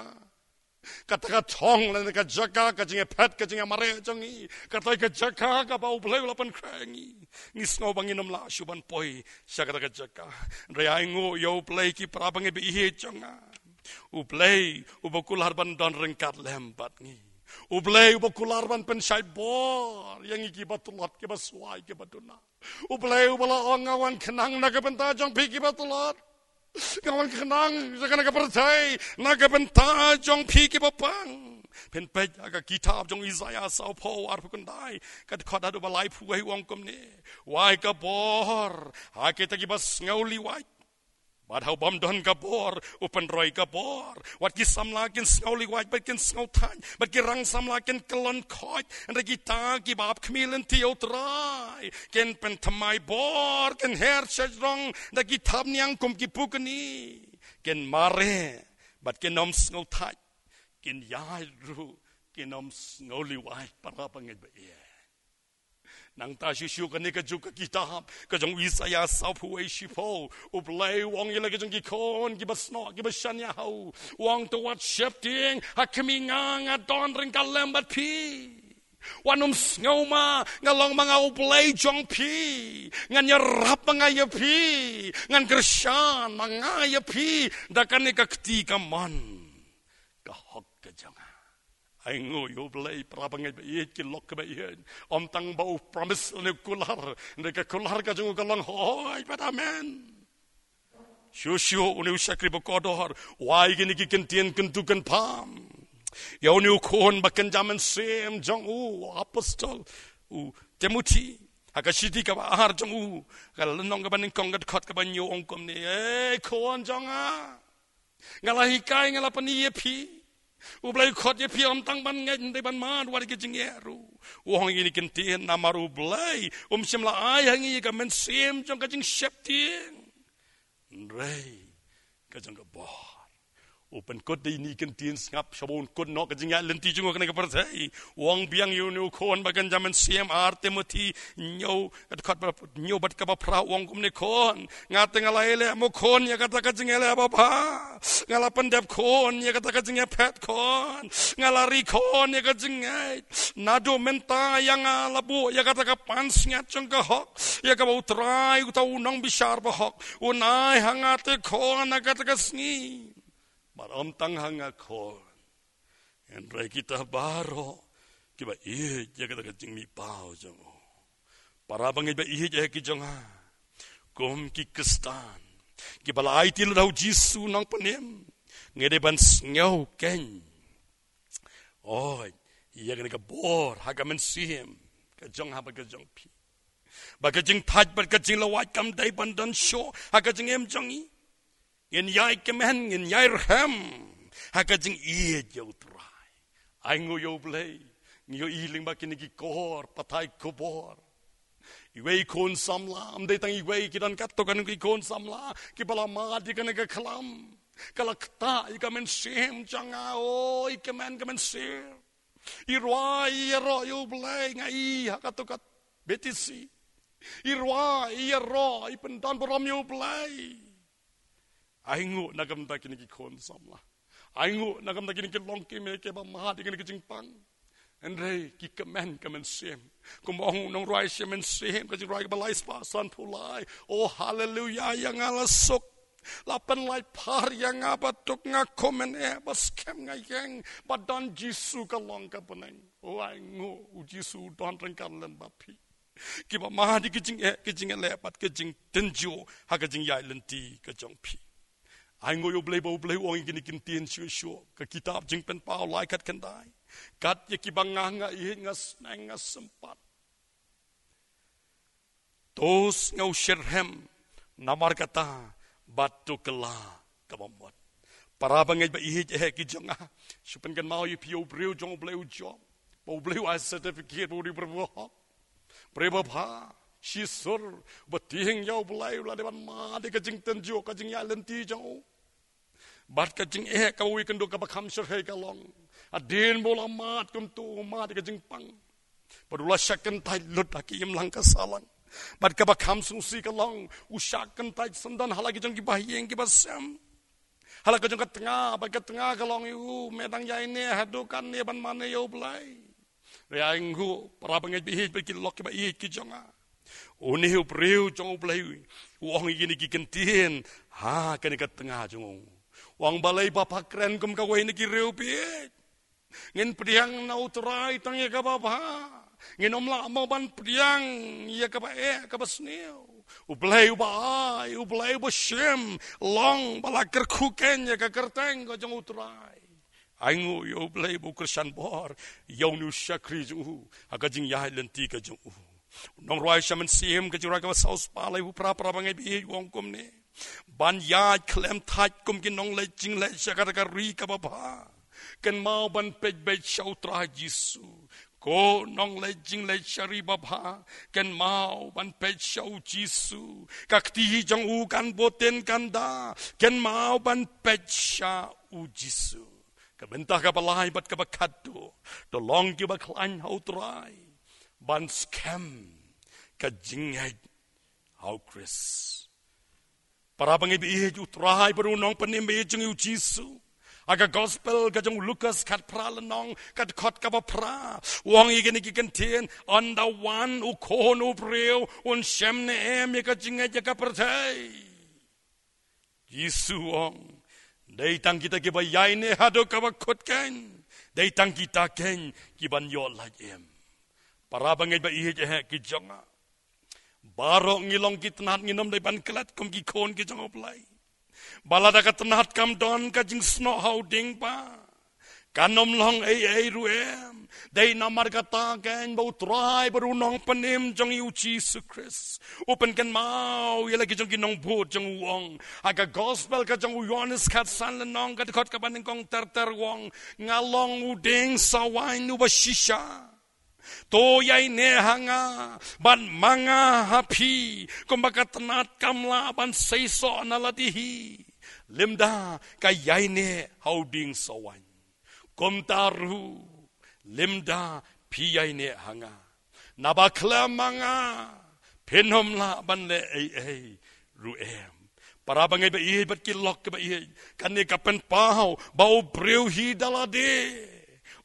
Kata ka thong lane ka jaka ka jingïaphet, ka jingïamareh jong ngi, kata ka jaka kaba U Blei u la pynkhreh ïa ngi. Ngi sngew ba ngin ym lah shuh ban poi sha kata ka jaka. Hynrei ai nguh ïa U Blei, ki para bangeit ba ïeit jong nga. U Blei uba kular ban don ryngkat lem bad ngi. U Blei uba kular ban pynshait bor ïa ngi kiba tlot, kiba swai, kiba duna. U Blei uba la ong: Nga wan khnang na ka bynta jong phi kiba tlot. Nga wan khnang sha kane ka pyrthei na ka bynta jong phi kiba pang. Phin peit ha ka kitab jong Isaïah sawphew, arphew khyndai, ka dkhot haduh ba laiphew wei, u ong kumne: Wai ka bor ha kita kiba sngew liwait, bad ha u bym don ka bor u pynroi ka bor. Wat ki samla kin sngew liwait bad kin sngew thait, bad ki rang samla kin kyllon khoit. Hynrei kita kiba ap khmih lynti ïa U Trai kin pynthymmai bor, kin her shajrong da ki thapniang kum ki pukni. Kin mareh bad kin ym sngew thait, kin ïaid ruh kin ym sngew liwait, para bangeit ba ïeit. Nangta shuh shuh kane ka juk ka kitab ka jong Isaïah sawphew wei, shiphew, U Blei u ong ïa la ka jong ki khun kiba snoh, kiba shaniah ha u, u ong: To wat sheptieng, ha khmih, nga nga don ryngkat lem bad phi. Wat nym sngewma, nga long ma nga U Blei jong phi. Ngan ïarap ma nga ïa phi, ngan kyrshan ma nga ïa phi da kane ka kti kamon ka hok ka jong nga. Ai nguh ïa U Blei, para bangeit ba ïeit, ki lok kiba ïeit. Ym tang ba u promise lane u kular, hynrei ka kular ka jong u ka long hooid bad amen. Shuh shuh une u shakri ba kordor u ai kine ki kyntien kyntu kynpham ïa une u khun ba kynja mynsiem jong u, u apostol u Timothi. Ha ka shithi kaba ar jong u, ka lynnong kaba nyngkong, ka dkhot kaba hynñiew, u ong kumne: Ei khun jong nga, nga la hikai, nga la pyni ïa phi. U Blei u khot ïa phi ym tang ban ngeit hynrei ban mad wat ïa ka jingeh ruh. U ong ïa kine ki kyntien namar U Blei um shym la ai ha ngi ïa ka mynsiem jong ka jingsheptieng, hynrei ka jong ka bor. U pynkut da kine ki kyntien sngap sha ba un kut noh ka jingïaid lynti jong u ha kane ka pyrthei. U ong biang ïa une u khun ba kynja mynsiem, ar Timothi hynñiew, ka dkhot ba hynñiew bad kaba phra, u ong kumne: Khun, nga te nga la ïaleh mo khun ïa kata ka jingïaleh babha. Nga la pyndep khun ïa kata ka jingïaphet khun. Nga la ri khun ïa ka jingngeit. Naduh mynta ïa nga la buh ïa kata ka pansngiat jong ka hok, ïa kaba U Trai, uta u nongbishar bahok, un ai ha nga te khun ha kata ka sngi. Bad ym tang ha nga khun, hynrei kita baroh kiba ïeit ïa kata ka jingmihpaw jong u. Para bangeit ba ïeit, eh, ki jong nga, kum ki Khristan kiba la aiti lut ha U Jisu Nongpynim, ngi dei ban sngew keiñ, oh, ïa kane ka bor ha ka mynsiem ka jong nga bad ka jong phi, ba ka jingthait bad ka jinglawait kam dei ban don shuh ha ka jingim jong ngi. Ngin ïai kmen, ngin ïai rhem ha ka jingïeit ïa U Trai. Ai nguh ïa U Blei, ngi ïohi lyngba kine ki khubor pathai khubor, iwei i khun samla, ym dei tang iwei, ki don katto katne ki khun samla kiba la mad ïa kane ka khlam. Ka la ktah ïa ka mynsiem jong nga, oh, i kmen ka mynsiem. I rwai, i ïaroh ïa U Blei, nga i ha katto kat B T C. I rwai, i ïaroh, i pyndonburom ïa U Blei. Ai nguh na ka bynta kine ki khun samla. Ai nguh na ka bynta kine ki longkmie kiba mad ïa kane ka jingpang. Hynrei ki kmen ka mynsiem. Kumba ong u nongrwai sha mynsiem, ka jingrwai kaba lai spah sanphew lai: Oh haleluya, ïa nga la suk, la pynlait phar ïa nga, ba duk nga kmen, eh, ba skhem nga ïeng, ba don Jisu ka long ka bneng. Oh, ai nguh, U Jisu u don ryngkat lem bad phi. Kiba mad ïa ka jingeh, ka jingeh leh bad ka jingtynjuh ha ka jingïaid lynti ka jong phi. Ai nguh ïa U Blei ba U Blei u ong ïa kine ki kyntien shuh shuh, ka kitab Jingpynpaw lai khatkhyndai: Kat ïa kiba nga, nga ïeit, nga sneng, nga sympat, to sngew shitrhem, namar kata bad to kylla kaba mut. Para bangeit ba ïeit, eh, ki jong nga, shu pynkynmaw ïa phi ïa u briew jong U Blei u Job, ba U Blei u ai certificate ba u dei u briew bahok, briew babha, shisur, ba tieng ïa U Blei, u la dei ban mad ïa ka jingtynjuh, ka jingïaid lynti jong u. Bad ka jingeh kaba u ïakynduh kaba kham shyrkhei ka long, hadien ba u la mad kumto, u mad ïa ka jingpang, bad u la shah kyntait lut ha ka imlang ka sahlang. Bad kaba kham sngewsih ka long, u shah kyntait syndon ha la ki jong ki bahaïing kiba sem, ha la ka jong ka tnga, bad ka tnga ka long ïa u: Me dang ïaineh haduh katne ban mane ïa U Blei? Hynrei ai nguh, para bangeit ba ïeit bad ki lok kiba ïeit ki jong nga, une u briew jong U Blei u ong ïa kine ki kyntien ha kane ka tnga jong u. U ong: Balei ba pha kren kum kawei na ki riewbieit? Ngin pdiang na U Trai tang ïa kaba bha. Ngin ym lah mo ban pdiang ïa kaba eh, kaba sniew. U Blei uba ai, U Blei uba shim, long ba la kyrkhu keiñ ïa ka kyrteng ka jong U Trai. Ai nguh ïa U Blei ba u kyrshan bor ïa une u shakri jong u ha ka jingïaid lynti ka jong u. U nongrwai sha mynsiem, ka jingrwai kaba saw spah laiphew phra, para bangeit ba ïeit, u ong kumne: Ban ïaid khlem thait kum ki nongleit jingleit sha kata ka ri kaba bha, kynmaw ban peit beit sha U Trai Jisu. Ko nongleit jingleit sha ri babha, kynmaw ban peit sha U Jisu. Ka kti jong u kan bud, kan da, kynmaw ban peit sha U Jisu. Ka bynta kaba lai bad kaba khatduh: To long kiba khlaiñ ha U Trai, ban skhem ka jingngeit ha U Khrist. Para bangeit ba ïeit, U Trai bad u Nongpynim ba ïeit jong ngi U Jisu, ha ka Gospel ka jong u Lukas khatphra lynnong, ka dkhot kaba phra, u ong ïa kine ki kyntien: Ynda wan u Khun u briew, un shim ne em ïa ka jingngeit ïa ka pyrthei? Jisu u ong: Dei tang kita kiba ïaineh haduh kaba kut keiñ Dei tang kita kein ki ban ïoh lait im. Para bangeit ba ïeit eh ki jong nga, baroh ngi long ki tnat, ngin ym dei ban klet kum ki khun ki jong U Blei. Ba lada ka tnat kam don ka jingsnoh ha u dieng ba, kan ym long ei ei ruh em. Dei namar kata kein ba U Trai bad U Nongpynim jong ngi U Jisu Khrist u pynkynmaw ïa la ki jong ki nongbud jong u, u ong ha ka gospel ka jong u Ïoannis khatsan lynnong, ka dkhot kaba nyngkong ter ter, u ong, nga long u dieng sawaiñ uba shisha. To ïaineh ha nga bad ma nga ha phi, kumba ka tnat kam lah ban seisoh na lade hi lymda ka ïaineh ha u dieng sawaiñ. Kumta ruh lymda phi ïaineh ha nga, naba khlem ma nga phin ym lah ban leh ei ei ruh em. Para bangeit ba ïeit bad ki lok kiba ïeit, kane ka pynpaw ba u briew hi da lade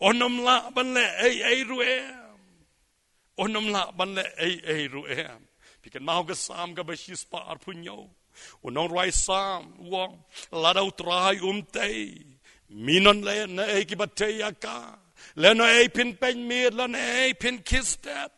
un ym lah ban leh ei ei ruh em. Un ym lah ban leh ei ei ruh em. Phi kynmaw ka Salm kaba shispah arphew hynñiew, u nongrwai Salm u ong, lada U Trai um tei, myn un leh na ei kiba tei ïa ka? Leh na ei phin peit miet, leh na ei phin khie step?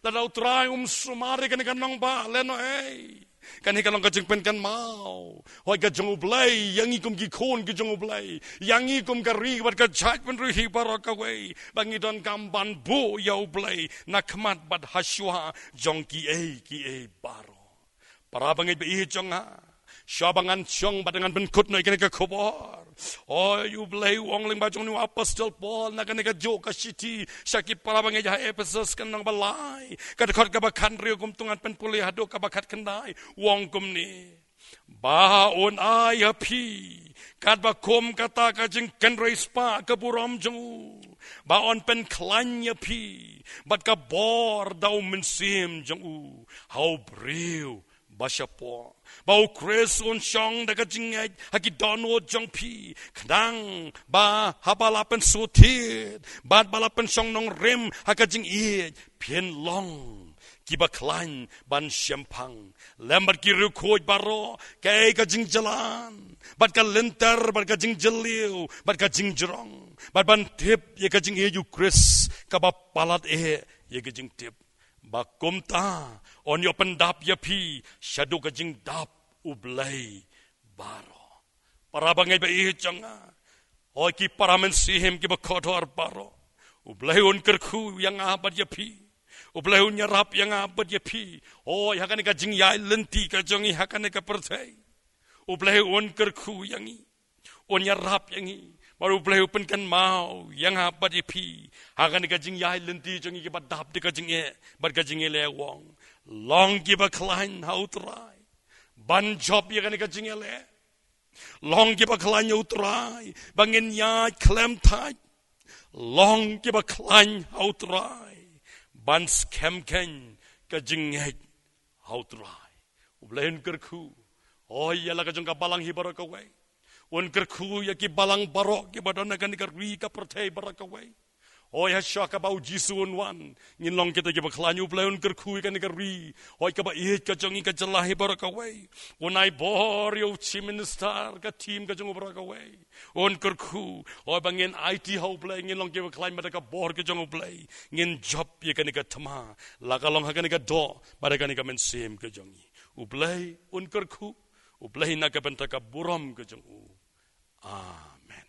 Lada U Trai um sumar ïa kane ka nongbah, leh na ei? Kane ka long ka jingpynkynmaw, hooid, ka jong U Blei ïa ngi kum ki khun ki jong U Blei, ïa ngi kum ka ri bad ka jaitbynriew hi baroh kawei, ba ngi donkam ban buh ïa U Blei na khmat bad ha shuwa jong kiei kiei baroh. Para bangeit ba ïeit jong nga, shuwa ba ngan shong bad ngan pynkut noh ïa kane ka khubor, hooid, U Blei u ong lyngba jong une u apostol Paul na kane kajuh ka shithi sha ki para bangeit ha Ephesus, ka lynnong ba lai, ka dkhot kaba khathynriew, kumta ngan pynpule haduh kaba khatkhyndai, u ong kumne: Ba un ai ha phi katba kum kata ka jingkynrei spah ka burom jong u, ba un pynkhlaiñ ïa phi bad ka bor da U Mynsiem jong u ha u briew ba shapoh. Ba U Khrist un shong da ka jingngeit ha ki dohnud jong phi, khnang ba haba la pynsngewthied bad ba la pynshong nongrim ha ka jingïeit, phin long kiba khlaiñ ban shemphang lem bad ki riewkhuid baroh, kaei ka jingjlan bad ka lynter bad ka jingjylliew bad ka jingjrong, bad ban tip ïa ka jingïeit U Khrist kaba palat eh ïa ka jingtip. Ba kumta un ïoh pyndap ïa phi shaduh ka jingdap U Blei baroh. Para bangeit ba ïeit jong nga, hooid, ki para mynsiem kiba kordor baroh, U Blei un kyrkhu ïa nga bad ïa phi. U Blei un ïarap ïa nga bad ïa phi, hooid, ha kane ka jingïaid lynti ka jong ngi ha kane ka pyrthei. U Blei un kyrkhu ïa ngi, un ïarap ïa ngi, bad U Blei u pynkynmaw ïa nga bad ïa phi ha kane ka jingïaid lynti jong ngi kiba dap da ka jingeh bad ka jingïaleh, u ong, long kiba khlaiñ ha U Trai ban jop ïa kane ka jingïaleh. Long kiba khlaiñ ha U Trai ba ngin ïaid khlem thait. Long kiba khlaiñ ha U Trai ban skhem kheiñ ka jingngeit ha U Trai. U Blei un kyrkhu, hooid, ïa la ka jong ka balang hi baroh kawei. Un kyrkhu ïa ki balang baroh kiba don ha kane ka ri ka pyrthei baroh kawei. Hooid, ha shuwa kaba U Jisu un wan, ngin long kita kiba khlaiñ. U Blei un kyrkhu ïa kane ka ri, hooid, kaba ïeit ka jong ngi, ka jylla hi baroh kawei. Un ai bor ïa u Chief Minister, ka team ka jong u baroh kawei. Un kyrkhu, hooid, ba ngin aiti ha U Blei, ngin long kiba khlaiñ bad da ka bor ka jong U Blei. Ngin jop ïa kane ka thma, la ka long ha kane ka doh bad ha kane ka mynsiem ka jong ngi. U Blei un kyrkhu, U Blei, na ka bynta ka burom ka jong u. Amen.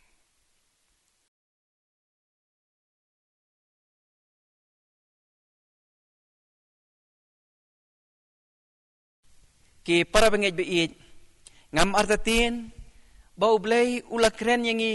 Ki para bangeit ba ïeit, ngam artatien ba U Blei u la kren ïa ngi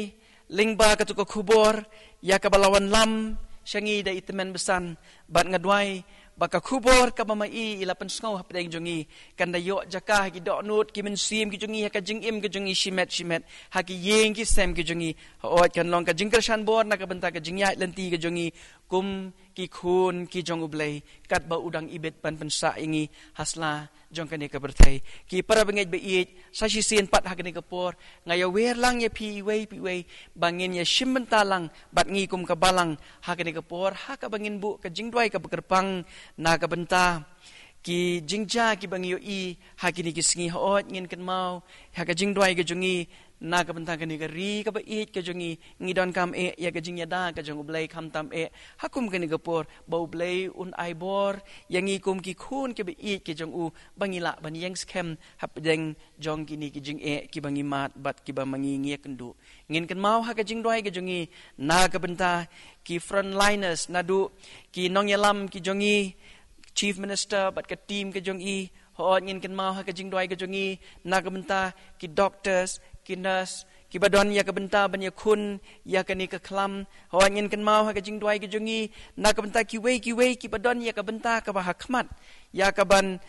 lyngba katu ka khubor ïa kaba la wanlam sha ngi da i tymmen basan, bad nga duwai ba ka khubor kaba ma i i la pynsngew hapdeng jong ngi kan da ïoh jaka ha ki dohnud ki mynsiem ki jong ngi, ha ka jingim ka jong ngi shimet shimet, ha ki ïing ki sem ki jong ngi. Hooid, kan long ka jingkyrshan bor na ka bynta ka jingïaid lynti ka jong ngi kum ki khun ki jong U Blei, katba u dang ibit ban pynsah ïa ngi ha sla jong kane ka pyrthei. Ki para bangeit ba ïeit, sa shisien pat ha kane ka por, nga ïawer lang ïa phi iwei pa iwei ba ngin ïa shim bynta lang bad ngi kum ka balang ha kane ka por, ha kaba ngin buh ka jingduwai kaba kyrpang na ka bynta Ki jingjia kiba ngi ïohi ha kine ki sngi, hooid ngin kynmaw ha ka jingduwai ka jong ngi, na ka bynta kane ka ri kaba ïeit ka jong ngi, ngi donkam eh ïa ka jingïada ka jong U Blei, khamtam eh ha kum kane ka por ba U Blei un ai bor ïa ngi kum ki khun kiba ïeit ka jong u, ba ngi lah ban ïeng skhem hapdeng jong kine ki jingeh kiba ngi mad bad kiba ma ngi ngi ïakynduh. Ngin kynmaw ha ka jingduwai ka jong ngi na ka bynta ki frontliners, naduh ki nongïalam ki jong ngi, Chief Minister bad ka team ka jong i. Hooid ngin kynmaw ha ka jingduwai ka jong ngi na ka bynta ki doctors, ki nurse, kiba don ïa ka bynta ban ïakhun ïa kane ka khlam. Hooid ngin kynmaw ha ka jingduwai ka jong ngi na ka bynta kiwei kiwei kiba don ïa ka bynta kaba ha khmat ïa kaban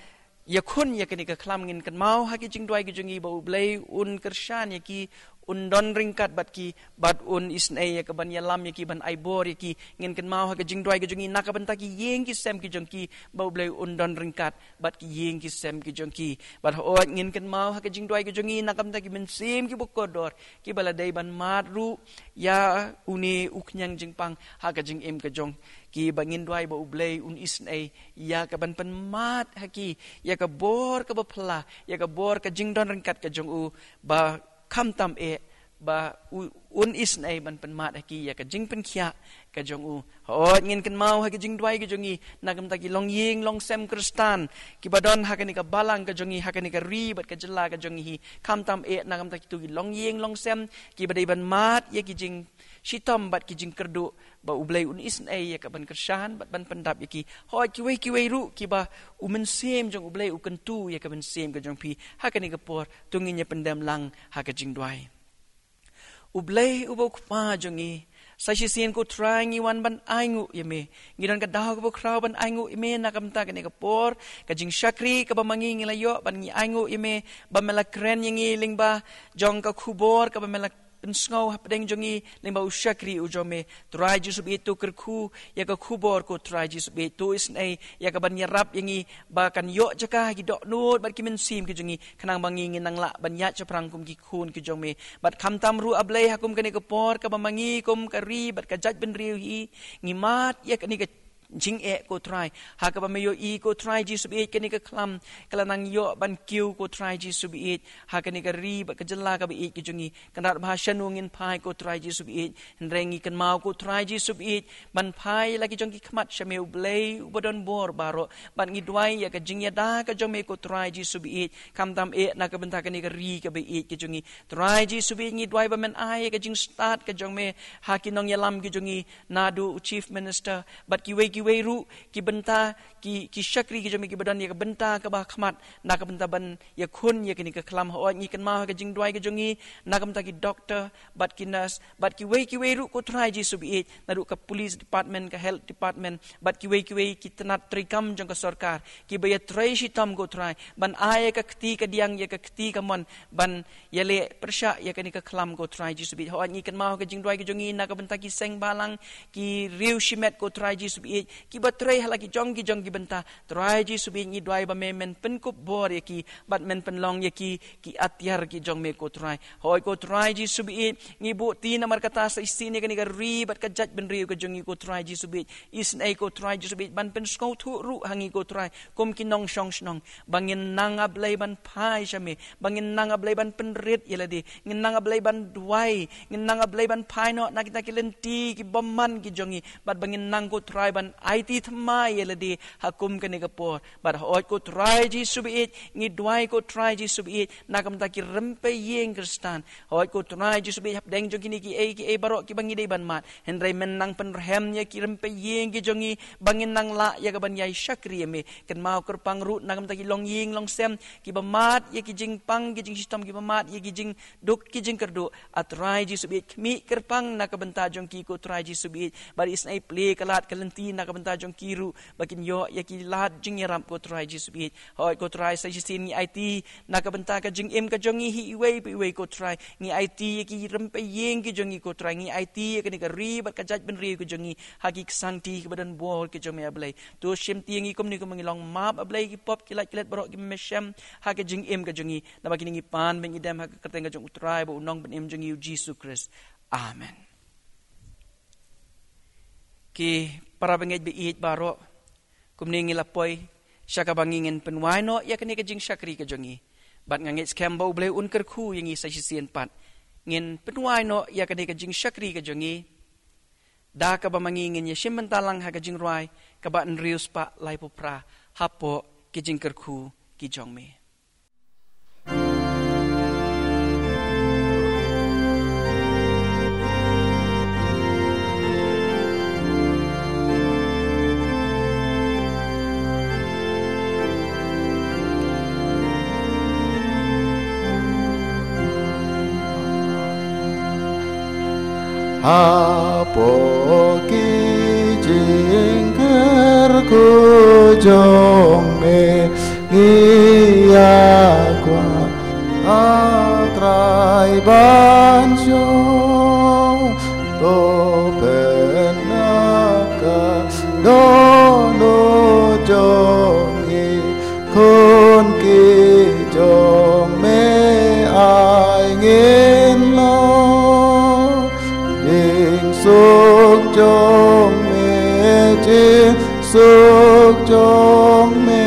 ïakhun ïa kane ka khlam. Ngin kynmaw ha ka jingduwai ka jong ngi ba U Blei un kyrshan ïa ki, un don ryngkat bad ki, bad un isynei ïa kaban ïalam ïa ki, ban ai bor ïa ki. Ngin kynmaw ha ka jingduwai ka jong ngi na ka bynta ki ïing ki sem ki jong ki, ba U Blei un don ryngkat bad ki ïing ki sem ki jong ki. Bad hooid ngin kynmaw ha ka jingduwai ka jong ngi na ka bynta ki mynsiem kiba kordor, kiba la dei ban mad ruh ïa une u khñiang jingpang ha ka jingim ka jong ki, ba ngin duwai ba U Blei un isynei ïa kaban pynmad ha ki ïa ka bor kaba phylla, ïa ka bor ka jingdon ryngkat ka jong u, ba khamtam eh ba u, un isynei ban pynmad ha ki ïa ka jingpynkhiah ka jong u. Hooid ngin kynmaw ha ka jingduwai ka jong ngi na ka bynta ki longïing longsem Khristan kiba don ha kane ka balang ka jong ngi, ha kane ka ri bad ka jylla ka jong ngi hi. Khamtam eh na ka bynta kito ki longïing longsem kiba dei ban mad ïa ki jingshitom bad ki jingkyrduh, ba U Blei un isynei ïa kaban kyrshan bad ban pyndap ïa ki. Hooid kiwei kiwei ruh kiba u Mynsiem jong U Blei u kyntu ïa ka mynsiem ka jong phi ha kane ka por, to ngin ïa pyndem lang ha ka jingduwai. U Blei uba u Kpa jong ngi, sa shisien ko Trai ngi wan ban ainguh ïa me. Ngi don ka daw kaba khraw ban ainguh ïa me na ka bynta kane ka por, ka jingshakri kaba ma ngi ngi la ïoh ban ngi ainguh ïa me ba me la kren ïa ngi lyngba jong ka khubor kaba me la pynsngew hapdeng jong ngi lyngba u shakri u jong me. Trai Jisu baieit, to kyrkhu ïa ka khubor ko Trai Jisu baieit, to isynei ïa kaban ïarap ïa ngi ba kan ïoh jaka ha ki dohnud bad ki mynsiem ki jong ngi, khnang ba ngi ngin nang lah ban ïaid shaphrang kum ki khun ki jong me. Bad khamtam ruh A Blei ha kum kane ka por kaba ma ngi kum ka ri bad ka jaitbynriew hi ngi mad ïa kane ka jingeh ko Trai, ha kaba me ïohi ko Trai Jisu baieit kane ka khlam ka la nang ïoh ban kiew ko Trai Jisu baieit ha kane ka ri bad ka jylla kaba ïeit ka jong ngi. Kynrad ba ha shano ngin phai ko Trai Jisu baieit, hynrei ngi kynmaw ko Trai Jisu baieit ban phai la ki jong ki khmat sha me U Blei uba don bor baroh, bad ngi duwai ïa ka jingïada ka jong me ko Trai Jisu baieit, khamtam eh na ka bynta kane ka ri kaba ïeit ka jong ngi. Trai Jisu baieit, ngi duwai ba men ai ïa ka jingstad ka jong me ha ki nongïalam ki jong ngi, naduh u Chief Minister bad kiwei kiwei ruh ki bynta, ki, ki shakri ki jong me kiba don ïa ka bynta kaba ha khmat na ka bynta ban ïakhun ïa kane ka khlam. Hooid ngi kynmaw ha ka jingduwai ka jong ngi na ka bynta ki doctor bad ki nurse bad kiwei kiwei ruh ko Trai Jisu baieit, naduh ka police department, ka health department bad kiwei kiwei ki tnat treikam jong ka sorkar kiba ïatrei shitom ko Trai ban ai ïa ka kti kadiang, ïa ka kti kamon ban ïaleh pyrshah ïa kane ka khlam ko Trai Jisu baieit. Hooid ngi kynmaw ha ka jingduwai ka jong ngi na ka bynta ki seng balang, ki riew shimet ko Trai Jisu baieit, kiba trei ha la ki jong ki jong ki bynta. Trai Jisu baieit, ngi duwai ba me men pynkup bor ïa ki bad men pynlong ïa ki ki atiar ki jong me ko Trai. Hooid ko Trai Jisu baieit, ngi buh ti namar kata sa shisien ïa kane ka ri bad ka jaitbynriew ka jong ngi ko Trai Jisu baieit. Isynei ko Trai Jisu baieit ban pynsngewthuh ruh ha ngi ko Trai kum ki nongshong shnong, ba ngin nang A Blei ban phai sha me, ba ngin nang A Blei ban pynrit ïa lade, ngin nang A Blei ban duwai, ngin nang A Blei ban phai noh na kita ki lynti ki bymman ki jong ngi, bad ba ngin nang ko Trai ban aiti thymmai ïa lade ha kum kane ka por. Bad hooid ko Trai Jisu baieit, ngi duwai ko Trai Jisu baieit na ka bynta ki rympei ïing Khristan. Hooid ko Trai Jisu baieit, hapdeng jong kine kiei kiei baroh kiba ngi dei ban mad, hynrei men nang pynrhem ïa ki rympei ïing ki jong ngi ba ngin nang lah ïa kaban ïai shakri ïa me. Kynmaw kyrpang ruh na ka bynta ki longïing longsem kiba mad ïa ki jingpang ki jingshitom, kiba mad ïa ki jingduk ki jingkyrduh. A Trai Jisu baieit, khmih kyrpang na ka bynta jong ki ko Trai Jisu baieit, bad isynei plie ka lad ka lynti na ka bynta jong ki ruh ba kin ïoh ïa ki lad jingïarap ko Trai Jisu baieit. Hooid ko Trai, sa shisien ngi aiti na ka bynta ka jingim ka jong ngi hi iwei pa iwei ko Trai. Ngi aiti ïa ki rympei ïing ki jong ngi ko Trai, ngi aiti ïa kane ka ri bad ka jaitbynriew ka jong ngi ha ki ksangti kiba don bor ki jong me A Blei. To shim ti ïa ngi kumne kumba ngi long map A Blei, ki pop ki lait ki let baroh kiba me shem ha ka jingim ka jong ngi. Naba kine ngi pan bad ngi dem ha ka kyrteng ka jong u Trai bad u Nongpynim jong ngi u Jisu Khrist. Amen. Ki para bangeit baieit baroh, kumne ngi la poi sha kaba ngi ngin pynwai noh ïa kane ka jingshakri ka jong ngi. Bad nga ngeit skhem ba U Blei un kyrkhu ïa ngi sa shisien pat. Ngin pynwai noh ïa kane ka jingshakri ka jong ngi da kaba ma ngi ngin ïa shim bynta lang ha ka jingrwai kaba hynriew spah laiphew phra, Hapoh ki jingkyrkhu ki jong me. Hapoh ki jingkyrkhu jong me ngi ïa kwah, A Trai, ban shong. To pynap ka dohnud jong ngi, khun ki jong me ai ngin long. Jingsuk jong me, jingsuk jong me,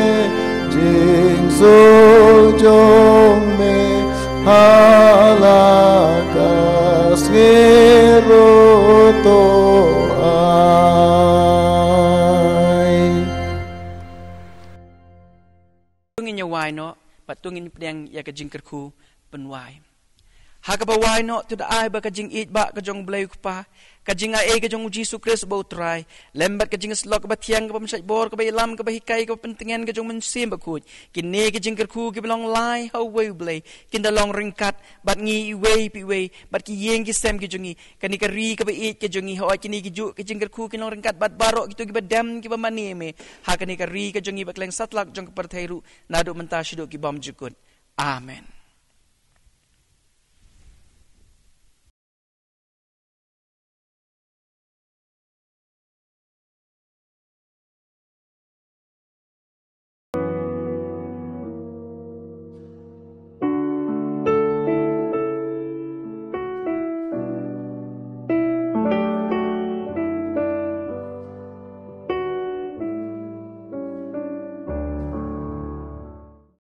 jingsuk jong me, ha la ka sngi ruh to ai. To ngin ïa wai noh, bad to ngin pdiang ïa ka jingkyrkhu pynwai. Ha kaba wai noh, to da ai ba ka jingïeit ba ka jong U Blei U Kpa, ka jingai ka jong U Jisu Khrist uba U Trai, lem bad ka jingïasyllok kaba thiang, kaba pynshait bor, kaba ïalam, kaba hikai, kaba pyntngen ka jong U Mynsiem Bakhuid, kine ki jingkyrkhu kiba long lai ha uwei U Blei, kin da long ryngkat bad ngi iwei pa iwei, bad ki ïing ki sem ki jong ngi. Kane ka ri kaba ïeit ka jong ngi, hooid kine ki juh ki jingkyrkhu kin long ryngkat bad baroh kito kiba dem kiba mane ïa me ha kane ka ri ka jong ngi ba kylleng satlak jong ka pyrthei ruh, naduh mynta shaduh ki bymjukut. Amen.